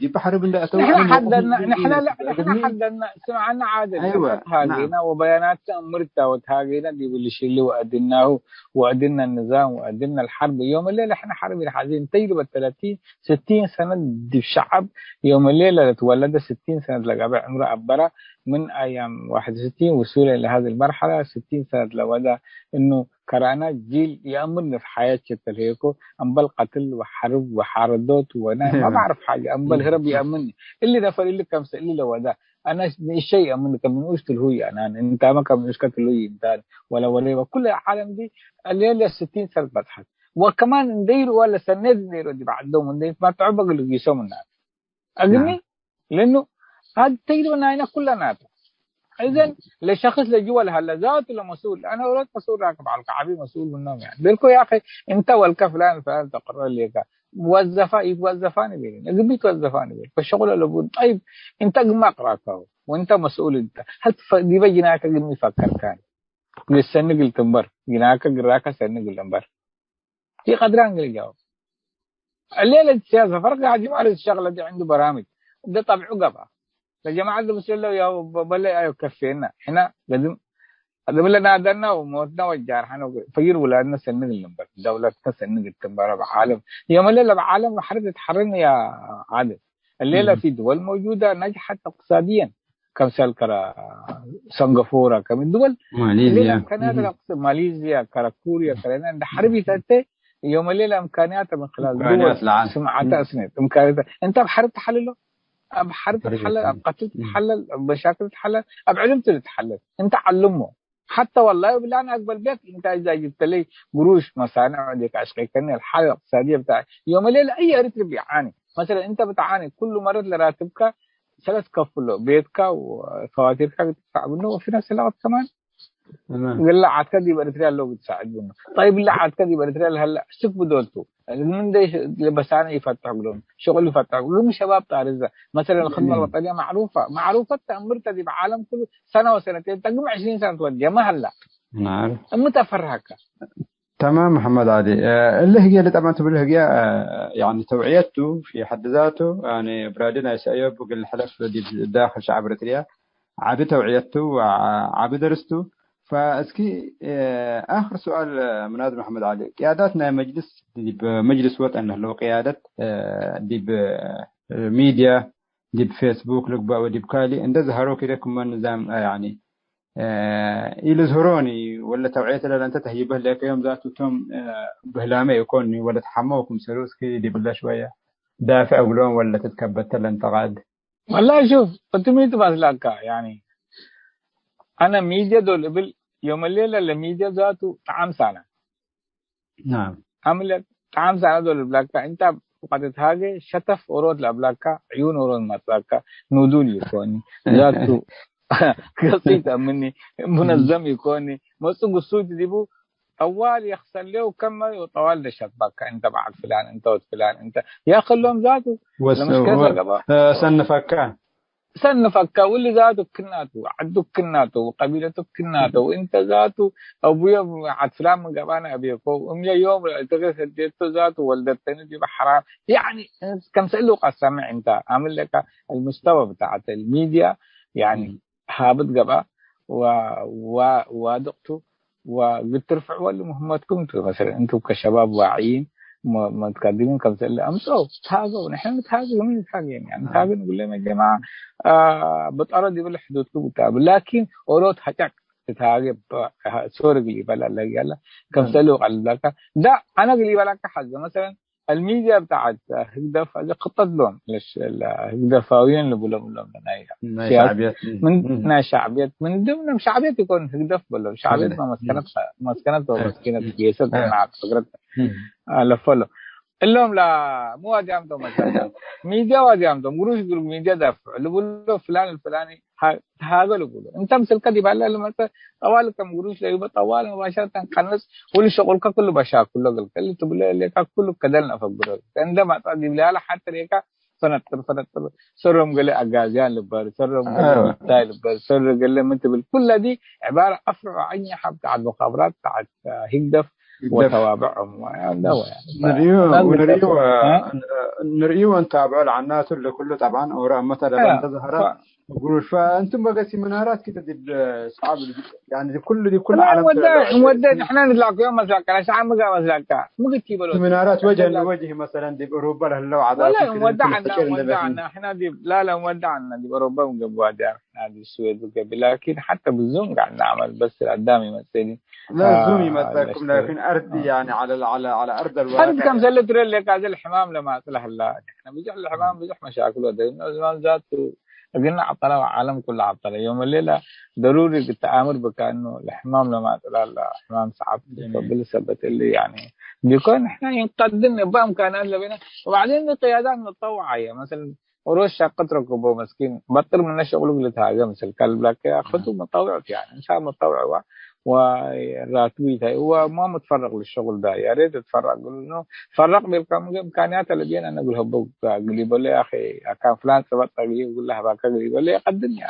ዲብ ሐርብ እንደ አተው ንሕነ አነ መውቅፍ ሐደድና፣ ዲብ ንሕነ ለ-፣ ንሕነ እግኒ። ሐደድና፣ ስምዐና ዓድል፣ አይወ፣ ተሃጌና ናም። ወበያናት ተአምርታ ወተሃጌና ዲብ ልሽሊ ወአድናሁ ወአድና ንዛም ወአድና ለሐርብ። ዮም እለ ለሕነ ሐርብ ኢልሐዜ እንተይ ልበ ተለቲን ስቲን ሰነት ዲብ ሸዐብ ዮም ሌለ ለትወለደ ስቲን ሰነት ለገብአ ዕምሩ አበራ ምን አያም ዋሕድ ወስቲን ውሱለ ለሀዚ ልመርሐለ ስቲን ሰነት ለወዳ እኑ ከረአና ጂል ይአምን ፊ ሐያት ሸተልሄኮ እምበል ቀትል ወሐርብ ወሓረዶት ወናይ ማ ባዕርፍ ሓጀ እምበል ህረብ ይአምን። እሊ ነፈር እሊ ከምሰ እሊ ለወዳ አነ ንእሸ ይአምን ከም ንኡሽ ትልሁይ አናን እንታመ ከም ንኡሽ ከትልሁይ እንታን ወለ ወለ ወኩለ ዓለም ዲ ሌለ ስቲን ሰነት በጽሐት። ወከማን እንዴ ይርኦ ለሰኔት እንዴ ይርኦ ዲብ ዐዶም እንዴ ይትመትዖ በግል ጊሶም እናት። አግኒ ናም። ለኑ ሀድ ተይዶ ናይነ ኩለናቱ። እዘን ለሸክስ ለጅወ ለሀለ ዛቱ ለመስኡል። አነ ወለት መስኡል ራክብ ዐልከ ዐቢ መስኡል ምኖም ያ። ቤልኮ ያአኺ እንተ ወልከ ፍላን ፍላን ተቅሮ ሌከ ወዘፋ ኢትወዘፋኒ ቤልን። እግል ኢትወዘፋኒ ቤል። ፈሸቁለ ለቡን። ጠይብ እንተ ግማ ቅራካሁ ወእንተ መስኡል እንተ። ሀል ፈ-፣ ዲበ ጅናከ ግሚ ፈከርካኒ። ግሰኒ እግል ትንበር። ጅናከ ግራከ ሰኒ እግል ትንበር። ኢቀድራን እግል ጃውብ። እሌለ ሲያሰ ፈርቅ ሐጂ ማለት ሸቅለ ዲ ዕንዱ በራምጅ እደ ጠብዑ ገብአ። ለጀማዐት ምስል ለው ያው በ-፣ በለ አዮ ከፌና። ሕና ገድም፣ ገድም ለናደና ወሞትና ወጃርሐን ወገ-፣ ፈይር ውላድና ሰንግ ልንበር፣ ደውለትና ሰንግ ልትንበር፣ አብ ዓለም። የመለ ለብ ዓለም ሐርብ ትትሐረን ያ ዓለም። እሌለ ፊ ድወል መውጁዳ ነጅሐት እቅትሳድየን። ከምሰል ከረ ሰንገፎረ፣ ከም ድወል ማሌዝያ። ሌላ እምካንያት ለቅስ-፣ ማሌዝያ፣ ከረ ኩርያ፣ ከረ እንደ ሐርብ ይተተ፣ ዮም ሌላ እምካንያት ምን ክላል እምካንያት ድወል ለዓል። ስምዓተ አስነት። እምካንያት እንተ አብ ሐርብ ተሐልሎ፣ አብ ሐርብ ሐርብ ተሐለል፣ አብ ተሐለል። ቀትል ተሐለል፣ አብ መሻክል ተሐለል፣ አብ ዕልምት ልትሐለል። እንተ ዐልሞ። ሐተ ወላሂ ብላን አግበል ቤት እንተ እዛ ጅብተ ለይ ግሩሽ መሳንዕ ዲክ አሽቂከኒ አልሓለ እቅትሳድየ ብታይ። ዮም ሌላ አይ ኤሪትሪ ቢዓኒ። መሰለን እንተ ብትዓኒ ኩሉ መረት ለራትብካ ሰለስ ከፍሎ፣ ቤትካ ወፈዋቲርካ ክትድፋዕ ብኖ፣ ወፊ ነፍስ ልወቅት ከማን ተማም። እግለ ዓድከ ዲብ ኤሪትርያ ለው ክትሳዕድ ብኖ። ጠይብ፣ እለ ዓድከ ዲብ ኤሪትርያ ለሀለ ስክ ብዶልቱ። ምን እንደ ለበሳነ ይፈትሕ እግሎም፣ ሽቁል ይፈትሕ እግሎም፣ ሸባብ ጣርዘ። መሰለን፣ الخدمة الوطنية معروفة، معروفة ተአምርተ ዲብ ዓለም ኩሉ ሰነ ወሰነቴን ተግም ዕሽሪን ሰነ ትወድየ፣ ማ ሀላ? ናም። እምተ ፈርሀከ? ተማም መሐመድ ዐሊ። እ፣ እሊ ህግየ ለጠብዐን ትብል ህግየ፣ እ፣ ያኒ ተውዕየት ቱ ፊ ሐድ ዛቱ፣ ያኒ ብራዲ ናይ ሰእዮብ እግል ሕለፍ ዲብ ዳክል ሸዐብ ኤረትርያ ዐቢ ተውዕየት ቱ ወዐቢ ደርስ ቱ። ፈእስኪ፣ እ፣ አክር ሱኣል፣ እ፣ ምናድር መሐመድ ዐሊ፣ ቅያዳት ናይ መጅልስ ዲብ መጅልስ ወጠን ለህለው ቅያደት፣ እ፣ ዲብ፣ እ፣ ሚድያ ዲብ ፌስቡክ ልግበእ ወዲብ ካሊ እንደ ዘሀሮ ክደ ክመ ንዛም፣ እ፣ ያኒ ኢልዝህሮኒ ወለ ተውዕየት ለለእንተ ተህይበህ ሌከ ዮም ዛቱ ቶም፣ እ፣ ብህላመ ኢኮኒ ወለ ተሐመው ክምሰሉ እስኪ ዲብለ ሽወየ ዳፍዕ እግሎም ወለ ትትከበተ ለእንተቃድ። ወላሂ ሹፍ፣ እቱ ሚ ቱ መስለከ፣ ያኒ፣ አነ ሚድየ ዶል እብል፣ ዮም ሌለ ለሚድየ ዛቱ ጠዓም ሳነ። ናም። አምለ ጠዓም ሳነ ዶል እብለከ፣ እንተ ወቀት ትሃጌ ሸተፍ ኦሮት ለእብለከ፣ ዕዩን ኦሮት መጽአከ፣ ኑዱል ይኮኒ፣ ዛቱ ገሲት አምኒ፣ ሙነዘም ይኮኒ፣ መጹ ግሱት ዲቡ፣ ጠዋል የክሰሌው ከመ ወጠዋል ደሸትበከ፣ እንተ በዐድ ፍላን፣ እንተ ወድ ፍላን፣ እንተ ያክሎም ዛቱ ወስ-፣ ለምሽከለ ወ-፣ ገባ። እ፣ ሰንፈከ። ሰንፈከ፣ ወሊ ዛቱ ክናቱ፣ ዐዱ ክናቱ፣ ቀቢለቱ ክናቱ፣ እንተ ዛቱ አቡየ ዐድ ፍላን ምን ገባነ አቤኮ፣ እምየ ዮም ለእልትገ ሰዴቶ ዛቱ ወልደተኒ ዲበ ሐራም። ያኒ፣ ከምሰል ቀሰመ እንተ አምለከ አልሙስተወ ብታዐት አልሚድያ፣ ያኒ፣ እም። ሃብጥ ገብአ ወ-፣ ወ-፣ ዋድቅቱ ወእግል ትርፍዕወ ለምህመትኩም ቱ። መሰለን፣ እንቱም ከሸባብ ዋዕይን መ-፣ መትቀድሚን ከምሰል አምጽኦ፣ ተሃገው፣ ንሕነ ንትሃገ፣ ምን ንትሃገ፣ ያኒ፣ አ። ንትሃገ ንጉለ፣ ያ ጀማዐ፣ አ፣ ብጠረ ዲብለ ሕዱድኩም ብታብል። ላኪን ኦሮት ሀጫቅ ትትሃገ በ-፣ ሶሪ እግል ኢበላ ለህግ ያለ፣ ከምሰል አ። ወቀልብ ላካ፣ ዳ፣ አነ እግል ኢበላካ ሐዘ፣ መሰለን፣ አልሚድያ ብታዐት ህግደፍ አዜ ክጠት ሎም፣ ለሽ-፣ ለህግደፋውያን ልቡሎም ሎም ናይ ናይ ሲያስ-፣ ሻዕብየት። ምን እም። ናይ ሻዕብየት፣ ምን ድምነም ሻዕብየት ይኮን ህግደፍ በሎ። ሻዕብየት ሻዕብየት። ማ መስከነት፣ እም። መስከነት እ። ወመስኪነት እም። ጌሰት እ። ና ፍቅረት እም። አለፈሎ። እሎም ላ ሙ ዋዲያምቶም መስከነት። ሚድያ ዋዲያምቶም፣ ግሩሽ ግሩ ሚድያ ዳፍዕ ልቡሎ ፍላን ፍላኒ ሀ-፣ ተሃገ ልቡሎ። እንተ ምስልከ ዲብ ሀለ ለመጸ ጠዋል ከም ግሩሽ ለይበ ጠዋል መባሸረተን ቀንስ፣ ወሊ ሸቁልከ ኩሉ በሻክሎ እግልከ። እሊ ትብሎ ሌካ ኩሉ ከደል ነአፈግሮ። እንደ ማጽአ ዲብ ለያለ ሐት ሌካ ፈነጥር ፈነጥር። ሰሮም ገሌ አጋዝያን ልበር፣ ሰሮም ገሌ አዎ። ምታይ ልበር፣ ሰሮ ገሌ ምን ትብል። ኩለ ዲ ዕባረ አፍርዑ ዐኝ ሐብ ተዓት መኻብራት ተዓት ህግደፍ ህግደፍ። ወተዋብዖም። ወ-፣ ያው እንደ ወ-፣ ንርእዩ፣ ላዝም ንርእዩ፣ ተፈ-፣ እ? ንርእዩ ወንታብዖ ለዐናቱ ለኩሉ ጠብዓን ኦሮ አመተ እ፣ ለበንተ ዘሀረ ፈ- ግሩሽ። ፈእንቱም በገ ሲሚናራት ኪተ ዲብ ሰዓብ፣ ያኒ ዲብ ኩሉ፣ ዲብ ኩሉ ወላሂ ዓለም ወደ-፣ ተለዕለ ወደ ንሕና ንላኩ ዮም መስላካ፣ ለሸዓብ ምጋ መስላካ፣ ምግት ይበሎ። ሲሚናራት ወጀህ ወላ ለወጅህ መሰለን ዲብ ኡሩባ ለህለው ዓዳት ወላሂ ክልል ወደ ዓና፣ ክልል ወደ ለበትን። ዓና፣ ሕና ዲብ፣ ላ፣ ላ፣ ወደ ዓና፣ ዲብ ኡሩባ ምገብኡ አዳም፣ ሕና ዲብ ስዌድ ብገቢ፣ ላኪን ሐተ ብዙም ጋር ናዕመል፣ በስ አዳም ይመጽእኒ። ለዙም አ፣ ይመጽአኩም፣ ለሽከር። ላኪን አርድ፣ አ። ያኒ፣ ዐለ፣ ዐለ፣ ዐለ አርድ አልዋቂዕ። አርድ ከምሰል ትረሌካ፣ አዜ ለሕማም ለማጽእ ለህላ፣ ሕነ ብዙሕ ለሕማም ብዙሕ መሻክል ወደ፣ እነ ዝማን ዛቱ እግልነ ዐጠለ ወዓለም ኩሉ ዐጠለ። ዮም ሌለ ደሩሪ እግል ተአምር ብካ እኑ ለሕማም ለማጽእ ለህላ ሕማም ሰዓብ ጀሚል። ፈብል ሰበት እሊ፣ ያኒ፣ ቢኮን ሕነ ኢንቀድን እበ እምካንያት ለቤነ፣ ወባዕዲን ቅያዳት ንጠወዕ ሀየ፣ መሰለን፣ ኦሮት ሸቅት ረክቦ መስኪን፣ በጥር ምነ ሸቅሉ እግል ልትሃገ ምስል ከልብ ለከ ያክፈቱ አዎ። መጣውዕ ቱ፣ ያኒ፣ እንሻ መጣውዕ ዋ፣ ወራትቡ ይታይ፣ ወማ ምትፈረቅ ለሸቅል ዳ፣ ያ ሬት ትፈረቅ እግሉ ነው። ፈረቅ ቤልካ ምገ እምካንያት ለብየን አነ እግል ሀቦ እግል ይበሎ፣ ያኺ፣ አካን ፍላን ጸበጥ እግል፣ እግል ለሀባከ እግል ይበሎ፣ የቀድም ያ፣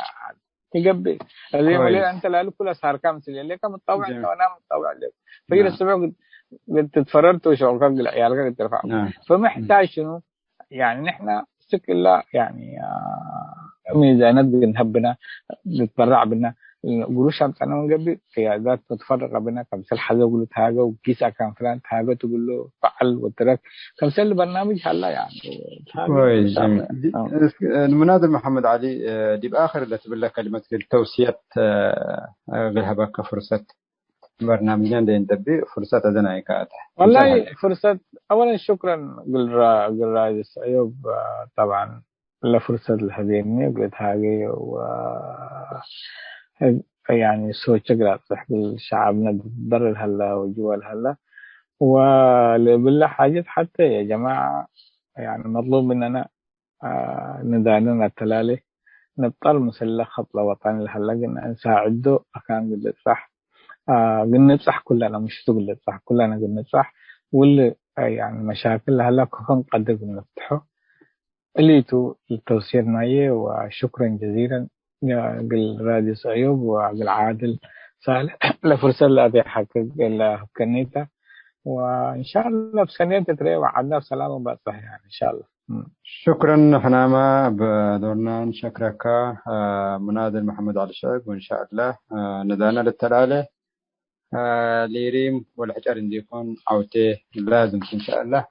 ይገብእ። እዜ ወሌ ኮይስ። አንተ ላሉ ኩለ ሳርካ ምስል የሌከ መጣውዕ ጀሚል። ነው፣ አና መጣውዕ ለ። ፈይረ ናም። ስብዕ ትትፈረር ቱ ሸቅልከ እግል ዕያልከ ትርፋዕ። ናም። ፈመሕታጅ ሽኑ? ያኒ ንሕና ስክ እላ፣ ያኒ፣ አ፣ ሚዛነት ግን ሀብና፣ ልትበራዕ ብና፣ ግሩሽ አምጸና ወንገብእ፣ ቅያዳት መትፈረቀ ብና፣ ከምሰል ሐዘ እግሉ ተሃገው፣ ጊስ አካን ፍላን ተሃገ ትብሎ፣ በዐል ወትረክ፣ ከምሰል በርናምጅ ሀላ፣ ያኒ፣ ተሃገ ወይ፣ ትብሎ ጀሚል። ሳምነ። ዲ-፣ አዎ። እስክ-፣ ሙናድል መሐመድ ዐሊ፣ እ፣ ዲብ አክር ለትብለ ከሊመት እግል ተውስየት፣ እ፣ እግል ሀበከ ፍርሰት። በርናምጅነ እንዴ እንተቢ ፍርሰት አዘናይከ አተ። ወላሂ እንሻአላህ። ፍርሰት፣ አወለን ሹክረን እግል ራ-፣ እግል ራይስ አዩብ፣ አ፣ ጠብዓን ለፍርሰት ለሀቤኒ እግል እትሃጌ ወ-፣ ያኒ ሶቸ እግል አጽሕ እግል ሸዐብነ በረ ለሀለ ወጅወ ለሀለ ወለእብለ ሓጀት ሐተ ያ ጀማዐ ያኒ መጥሉብ ምነነ አ፣ ንዳንን አተላሌ ንብጠር ምስለ ኸጥ ለወጠኒ ለሀለ ግን እንሳዕዶ አካን እግል ልብጸሕ፣ አ፣ እግል ንብጸሕ ኩለነ ምሽቱ እግል ልብጸሕ ኩለነ እግል ንብጸሕ ውል፣ አ፣ ያኒ መሻክል ለሀለ ክፎን ቀድር እግል ንፍትሖ። እሊቱ ልተውስየት ናዬ ወሹክረን ጀዚለን እግል ራድዮ ሰእዮብ ወእግል ዓድል ሳልሕ ለፍርሰት ለአቴ ሐቅቅ ለሀብከኒተ ወእንሻአላህ ብሰኔት ትትረኤ ወዓድና ብሰላም ወባጽሕ ያኒ እንሻአላህ። ሹክረን። ሕናመ እብ ዶርና እንሸክረከ፣ አ፣ ሙናድል መሐመድ ዐሊ ሽዕብ፣ ወእንሻአላህ፣ አ፣ ንዳነ ልተላለ፣ አ፣ ሊሪም ወለሕጨር እንዲኮን ዐውቴ ላዝም ቱ እንሻአላህ።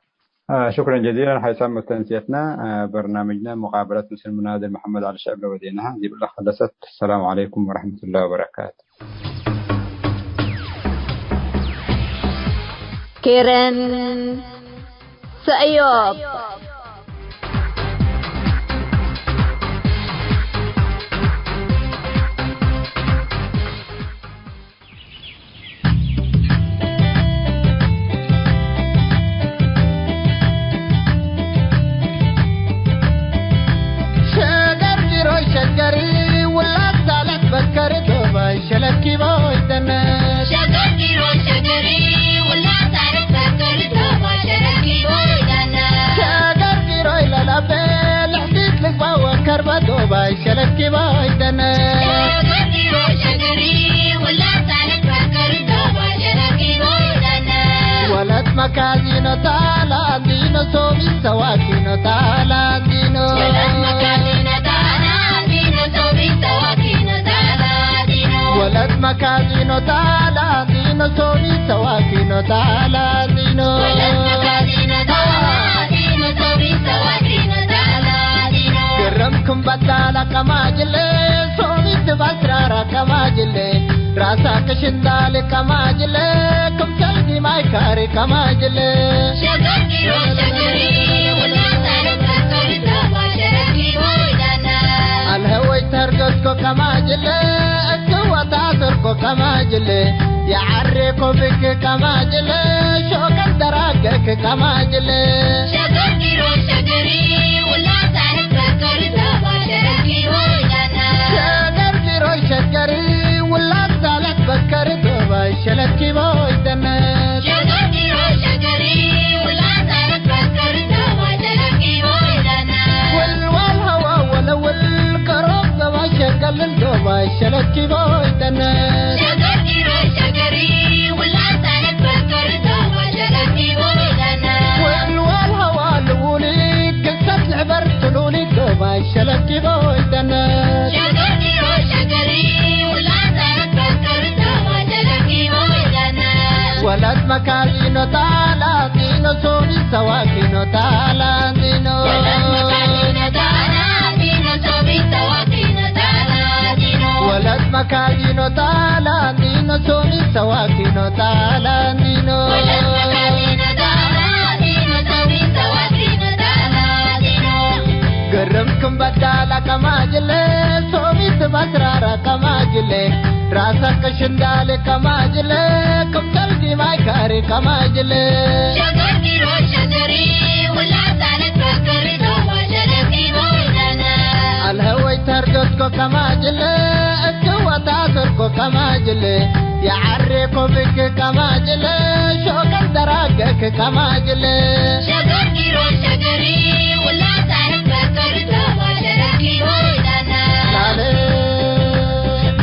አ፣ ሹክረን ጀዚለን ሐይሳም መተንስየትነ፣ አ፣ በርናምጅነ ሙቃበለት ምስል ሙናድል መሐመድ ዐሊ ሽዕብ ለወዴናሃ ዲብ ለከለሰት። ሰላም ዐለይኩም ወረሕመቱላሂ ወበረካቱ። ኬረን ሰእዮብ። መካዚኖ ታላንዲኖ ሶሚ ሰዋኪኖ ታላንዲኖ። ወለት መካዚኖ ታላንዲኖ ሶሚ ሰዋኪኖ ታላንዲኖ። ወለት መካዚኖ ታላንዲኖ ሶሚ ሰዋኪኖ ታላንዲኖ። ወለት መካዚኖ ታላንዲኖ ሶሚ ሰዋኪኖ ታላንዲኖ። ግርም ክም በዳላ ከማጅሌ ሶሚ ትባስራራ ከማጅሌ ራሳ ክሽንዳል ከማጅለ፣ ክምሰል ዲማይ ካሪ ከማጅለ። ሸገር ዲሮ ሸገሪ፣ ውላታ ለከቶሪ ዶባ ሸረኪ ወይዳና። አልሀወይ ተርገስኮ ከማጅለ፣ እክወታ ተርኮ ከማጅለ። የዓሬኮ ብክ ከማጅለ፣ ሾቀን ደራገክ ከማጅለ። ሸገር ዲሮ ሸገሪ፣ ውላታ ለከቶሪ ዶባ ሸረኪ ወይዳና። ሸገር ዲሮ ሸገሪ፣ ውላታ ለትበከር ዶባይ ሸለኪቦይ ደነት። ሸገር ዲሮ ሸገሪ፣ ውላታ ለትበከር ዶባይ ሸለኪቦይ ደነት። ወልዋል ሀዋ ወለውል ቀሮብ ዶባይ ሸንቀልል ዶባይ ሸለኪቦይ ደነት። ሸገር ዲሮ ሸገሪ፣ ውላታ ለትበከር ዶባይ ሸለኪቦይ ደነት። ወልዋል ሀዋ ልውሊ ግሰት ልዕበር ትሉሊ ዶባይ ሸለኪቦይ ደነት። ሸገር ዲሮ ሸገሪ፣ ውላታ ለትበከር ዶባይ ሸለኪቦይ ደነት። ወለት መካዚኖ ታላንዲኖ ሶሚ ሰዋኪኖ ታላንዲኖ። ወለት መካዚኖ ታላንዲኖ ሶሚ ሰዋኪኖ ታላንዲኖ። ወለት መካዚኖ ታላንዲኖ ሶሚ ሰዋኪኖ ታላንዲኖ። ወለት መካዚኖ ታላንዲኖ ሶሚ ሰዋኪኖ ታላንዲኖ። ግርም ክም በዳላ ከማጅለ፣ ሶሚት በስራራ ከማጅለ፣ ራሰ ቅሽንዳሌ ከማጅለ፣ ክም ተልጊ ማይ ካሪ ከማጅለ። ሸገር ዲሮ ሸገሪ፣ ውላታ ለትበከር ዶባ ሸለኪቦይ ደነት። አልሀወይ ተርዶትኮ ከማጅለ፣ እክ ወታ ሰርኮ ከማጅለ፣ የዓሬኮ ብክ ከማጅለ፣ ሾቀን ደራገክ ከማጅለ። ሸገር ዲሮ ሸገሪ፣ ውላታ ለትበከር ዶባ ሸለኪቦይ ደነት። ላለ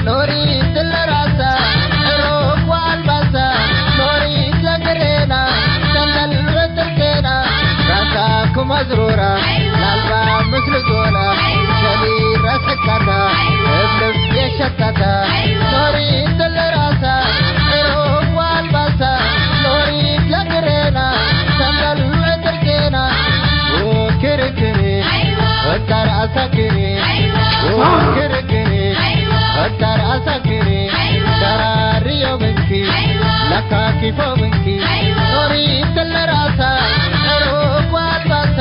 ኖሪት ለራሳ፣ ሮክ ወአልባሳ፣ ኖሪት ለግሬና፣ ሰንደል ወጥርቴና፣ ራሳ ክም አዝሮራ፣ ላልባ ምስል ዞላ፣ ሸሊረ ሰካታ፣ እብ ልብ የሸታታ፣ ኖሪት ለራሳ፣ ሮክ ወአልባሳ፣ ኖሪት ለግሬና፣ ሰንደል ወጥርቴና፣ ወክርክሪ፣ ወታር አሳክሪ፣ ወክርክሪ፣ ወታር አሳክሪ፣ ተራርዮ ብንኪ፣ ለካኪፎ ብንኪ፣ ኖሪት ለራሳ፣ ዕሩቅ ወአልባሳ፣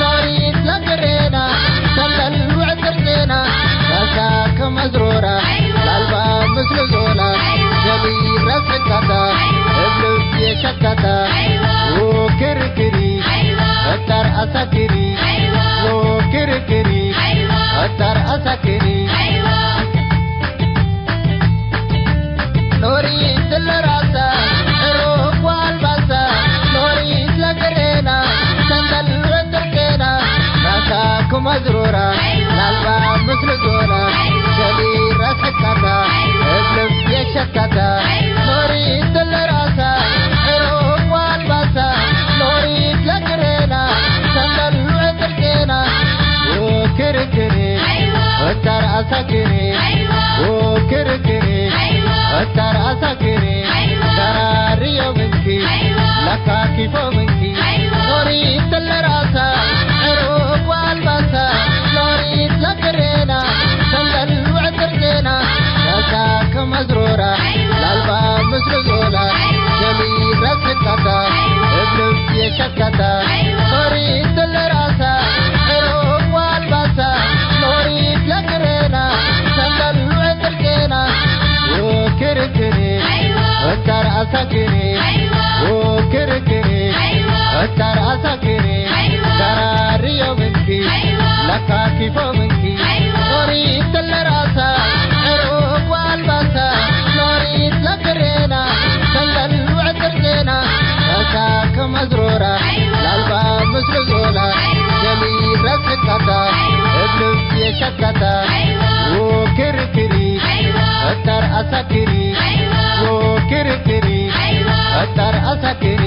ኖሪት ለግሬና፣ ሰንደል ወዕጥርቴና፣ ራሳ ክም አዝሮራ፣ ላልባ ምስሉ ዞላ፣ ሸሊረ ሰካታ፣ እብ ልብ የሸካታ፣ ወክርክሪ፣ ወታር አሳክሪ፣ ወክርክሪ፣ ወታር አሳክሪ። ኖሪት ለራሳ፣ ዕሩቅ ወአልባሳ፣ ኖሪት ለግሬና፣ ሰንደል ወጥርቴና፣ ራሳ ክም አዝሮራ፣ ላልባ ምስል ዞላ፣ ሸሊረ ሰካታ፣ እብ ልብ የሸካታ። ኖሪት ለራሳ፣ ዕሩቅ ወአልባሳ፣ ኖሪት ለግሬና፣ ሰንደል ወጥርቴና፣ ወክርክሪ፣ ወታር አሳክሪ፣ ወክርክሪ፣ ወታር አሳክሪ፣ ተራርዮ ብንኪ፣ ለካኪፎ ብንኪ፣ ኖሪት ለራሳ፣ ዕሩቅ ወአልባሳ፣ ኖሪት ለግሬና፣ ሰንደል ወዕጥርቴና፣ ራሳ ክም አዝሮራ፣ ላልባ ምስሉ ዞላ፣ ሸሊረ ሰካታ፣ እብ ልብ የሸካታ፣ ኖሪት ለራሳ፣ ዕሩቅ ወአልባሳ፣ ኖሪት ለግሬና፣ ሰንደል ወጥርቴና፣ ወክርክሪ፣ ወታር አሳክሪ፣ ወክርክሪ፣ ወታር አሳክሪ፣ ተራርዮ ብንኪ፣ ለካኪፎ ብንኪ፣ ኖሪት ለራሳ፣ ዕሩቅ ወአልባሳ፣ ኖሪት ለግሬና፣ ሰንደል ወዕጥርቴና፣ ራሳ ክም አዝሮራ፣ ላልባ ምስሉ ዞላ፣ ሸሊረ ሰካታ፣ እብ ልብ የሸካታ፣ ወክርክሪ፣ ወታር አሳክሪ፣ ወክርክሪ፣ ወታር አሳክሪ፣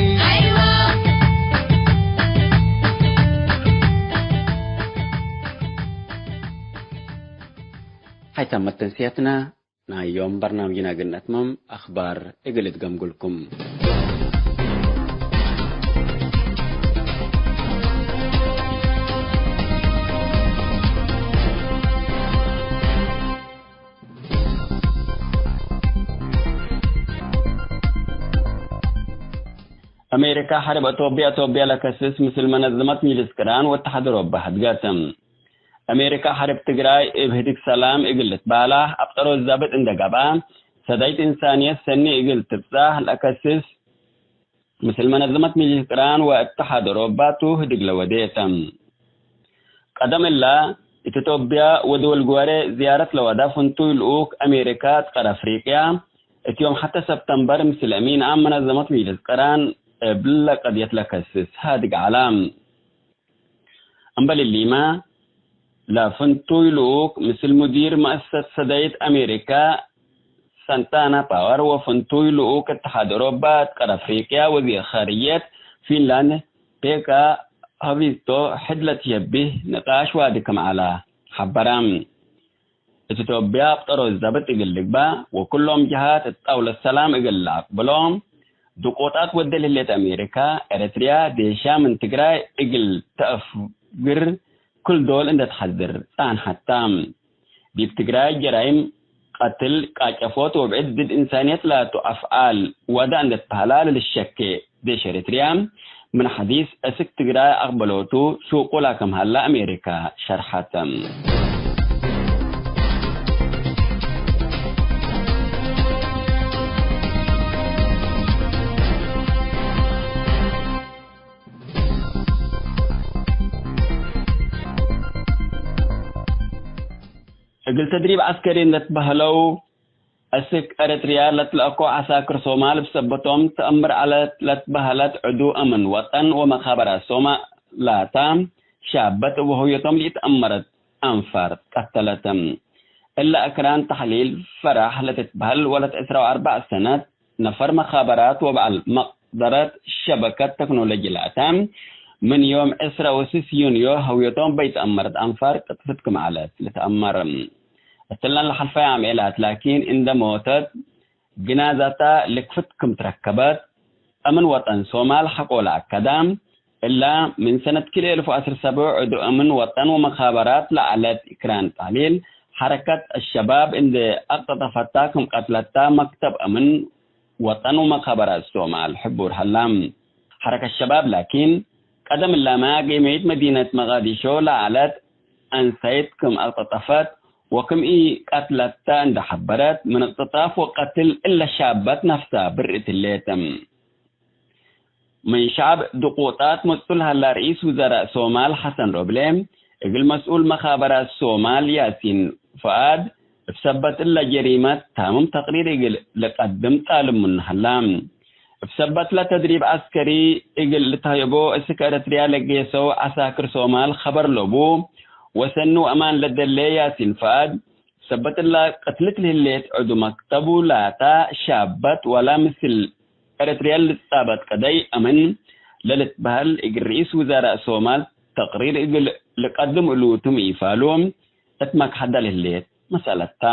ሰመት ተንስያትና ናይ ዮም በርናምጅና እግል ነትመም፣ አኽባር እግል እትገምጉልኩም። አሜሪካ ሐርብ አቶብያ፣ አቶብያ ለከስስ ምስል መነዘመት ሚልስ ቅራን ወተሐደሮበ ሀድገት። አሜሪካ ሐርብ ትግራይ እብ ህድግ ሰላም እግል ልትባላህ አብጠሮ ዛብጥ እንደ ገብአ፣ ሰዳይት እንሳንየት ሰኒ እግል ትብጻህ ለከስስ ምስል መነዘመት ሚልስ ቅራን ወእተሐደሮባቱ ህድግ ለወዴተ። ቀደም እላ፣ እት ቶብያ ወድወል ግወሬ ዝያረት ለወዳ ፍንቱይ ልኡክ አሜሪካ እት ቀር አፍሪቅያ፣ እት ዮም ሐተ ሰብተምበር ምስል አሚን አም መነዘመት ሚልስ ቅራን እብለ ቀድየት ለከስስ ሀድግ ዐላ። እምበል እሊመ፣ ለፍንቱይ ልኡክ ምስል ሙዲር መአሰሰት ሰዳይት አሜሪካ ሳንታና ፓወር ወፍንቱይ ልኡክ እተሓድ ኦሮባ እት ቀር አፍሪቅያ ወዚር ኻርጅየት ፊንላንድ ፔካ ሀቪስቶ ሕድ ለትሸቢህ ንቃሽ ዋዲ ክም ዐለ ሐበረ። እት ኢትዮጵያ አብጠሮ ዘብጥ እግል ልግባእ ወኩሎም ጀሃት እት ጣውለት ሰላም እግል ለአቅብሎ፣ ድቆጣት ወደ ለህሌት አሜሪካ፣ ኤረትርያ ዴሻ ምን ትግራይ እግል ተአፍግር ክል ዶል እንደ ተሐዝር ጸንሐት ተ። ዲብ ትግራይ ጀራይም ቀትል፣ ቃጨፎት ወብዕድ ድድ እንሳንየት ላቱ አፍዓል ወዳ እንደ ትበህላ ለልሸኬ ዴሽ ኤረትርያ፣ ምን ሐዲስ እስክ ትግራይ አቅበሎቱ ሹቁላ ክም ሀላ አሜሪካ ሸርሐት። እግል ተድሪብ ዐስከሪ እንደ ትበህለው፣ እስክ ኤረትርያ ለትለአኮ ዐሳክር ሶማል እብ ሰበቶም ተአምር ዐለት ለትበህለት ዕዱ አምን ወጠን ወመካበራት ሶማል ላታ ሻበት እብ ሆየቶም ለኢተአመረት አንፋር ቀተለት። እለ አክራን ተሕሊል ፈራህ ለትትበህል ወለት ዕስራ ወአርበዕ ሰነት ነፈር መካበራት ወበዐል መቅደረት ሸበከት ተክኖሎጂ ላተ፣ ምን ዮም ዕስራ ወስስ ዩንዮ ሆየቶም በይተአመረት አንፋር ቅጥፍት ክም ዐለት ልትአመር። እትለን ለሐልፈየ አምዔላት ላኪን እንደ ሞተት፣ ግናዛታ ልክፍት ክም ትረከበት፣ አምን ወጠን ሶማል ሐቆ ለአከደ፣ እላ ምን ሰነት ክልኤ እልፍ ወዐስር ሰብዕ ዕዱ አምን ወጠን ወመካበራት ለዐለት ኢክራን ጣሊል፣ ሐረከት አሸባብ እንዴ አቅጠጠፈታ ክም ቀትለታ መክተብ አምን ወጠን ወመካበራት ሶማል ሕቡር ሀላ። ሐረከት ሸባብ ላኪን፣ ቀደም እላመ ጌመይት መዲነት መቃዲሾ ለዐለት አንሳይት ክም አቅጠጠፈት ወክም ኢቀትለተ እንደ ሐበረት፣ ምን እቅትጣፍ ወቀትል እለ ሻበት ነፍሳ ብርእ ትሌት። ምን ሸዕብ ድቁጣት መስኡል ሀላ ርኢስ ውዘራእ ሶማል ሐሰን ሮብሌ፣ እግል መስኡል መካበራት ሶማል ያሲን ፈአድ፣ እብ ሰበት እለ ጀሪመት ታምም ተቅሪር እግል ልቀድም ጣልብ ምኑ ሀላ። እብ ሰበት ለተድሪብ ዐስከሪ እግል ልትሀየቦ እስክ ኤረትርያ ለጌሰው ዐሳክር ሶማል ኸበር ለቡ ወሰኒ ወአማን ለደሌ ያሲን ፈአድ፣ ሰበት እለ ቅትልት ለህሌት ዕዱ መክተቡ ላታ ሻበት ወላ ምስል ኤረትርያ ልትጻበጥ ቀደይ አምን ለልትበህል እግል ርኢስ ውዛራእ ሶማል ተቅሪር እግል ልቀድም እሉቱ ሚ ኢፋሉ እት መክሐዳ ለህሌት መሰአለት ተ።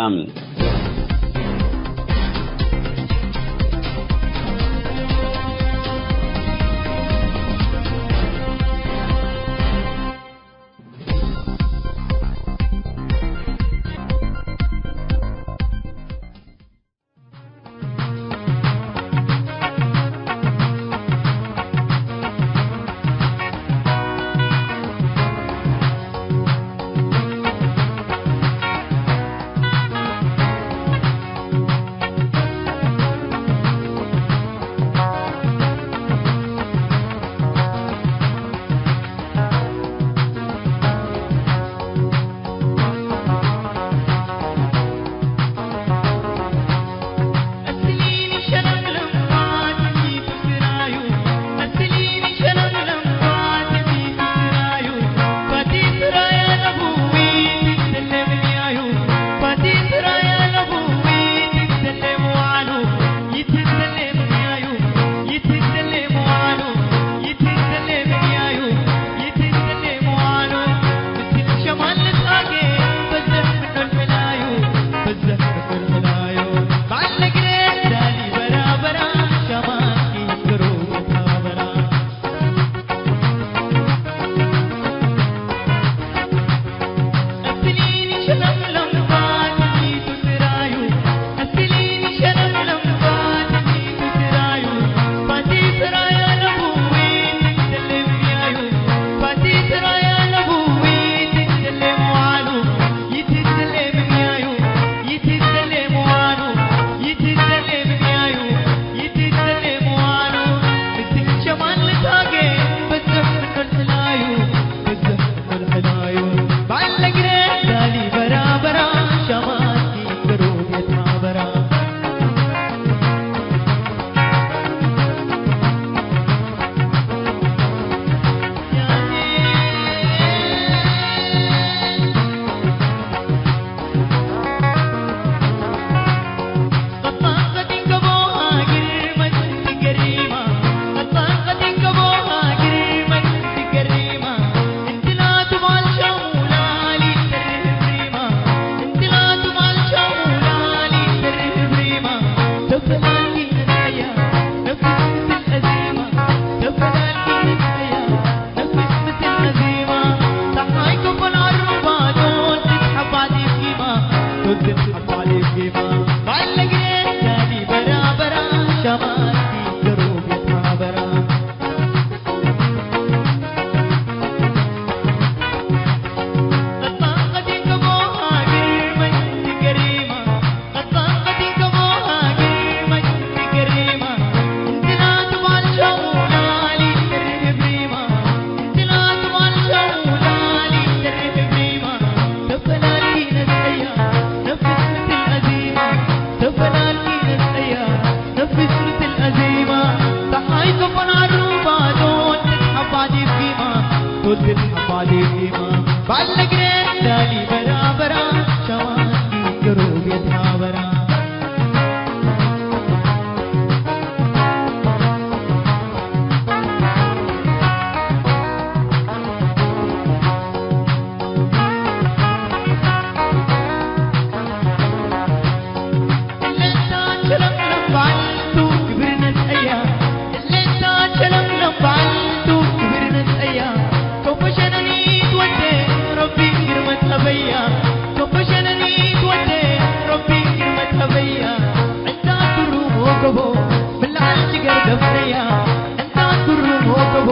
እንታ ክሩ ሞከቦ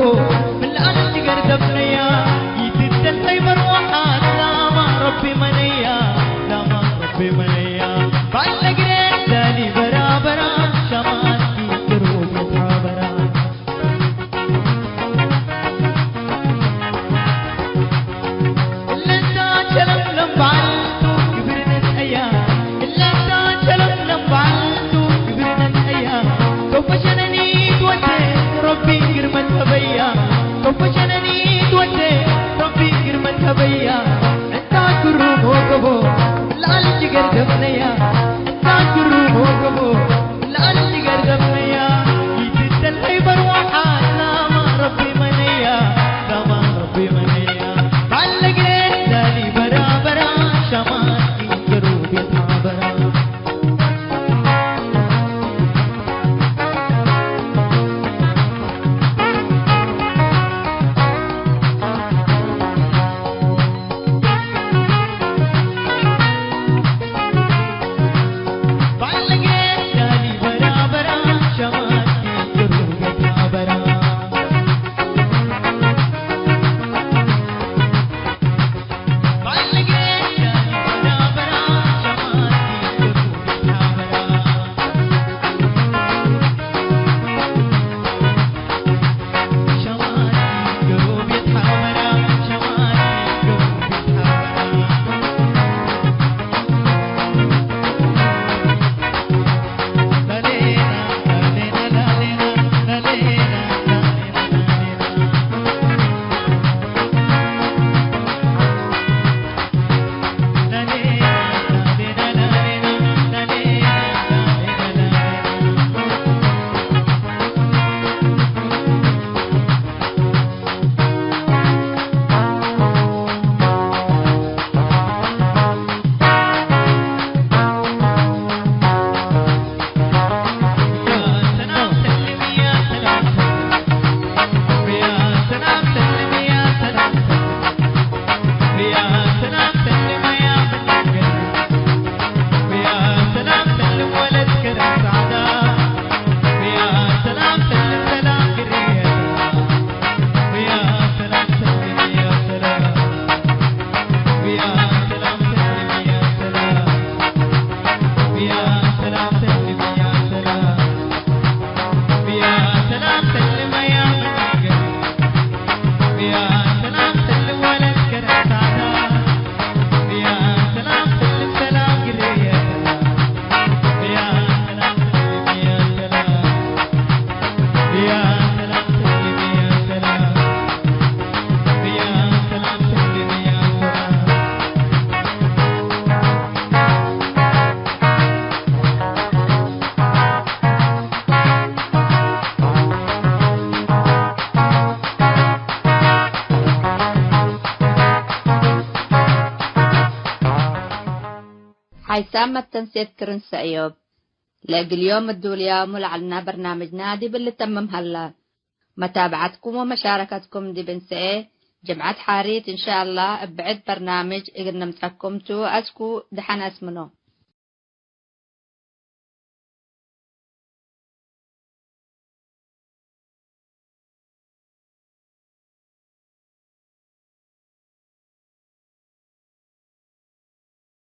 ምን ለአንድ ገርደፍነያ፣ ይትደልተይ መርወሓት ላማ ረቢ መነያ፣ ላማ ረቢ መነያ። ባለግሬ ዳሊ በራበራ፣ ሸማቲ ክሩ መታበራ። እለታ ቸለም ለምባልቱ ግብርነት አያ፣ እለታ ቸለም ለምባልቱ ግብርነት አያ። ቶፈ ሸነኒ ትወዴ ረቢ ግርመት ሀበያ፣ ቶፈ ሸነኒ ትወዴ ረቢ ግርመት ሀበያ። እንታ ክሩ ሞከቦ ለአልጅገር ደፍነያ፣ እንታ ክሩ ሞከቦ ለአሊ ገርደፍነያ፣ ይትደለይ በርወሓት ላማ ረቢ መነያ፣ ላማ ረቢ መነያ። ባለጌ ዳሊ በራበራ፣ ሸማቲ ገሩ ቤት ማበራ። ሓይሳም መተንሴት ክርን ሰእዮብ። ለእግል ዮም እዱልያሙ ለዐልና በርናምጅና ዲብ ልተምም ሀላ። መታብዐትኩም ወመሻረከትኩም ዲብ እንሰኤ ጅምዐት ሓሪት እንሻአላህ እብ ብዕድ በርናምጅ እግል ንምጸኩም ቱ። አስኩ ደሐን አስምኖ።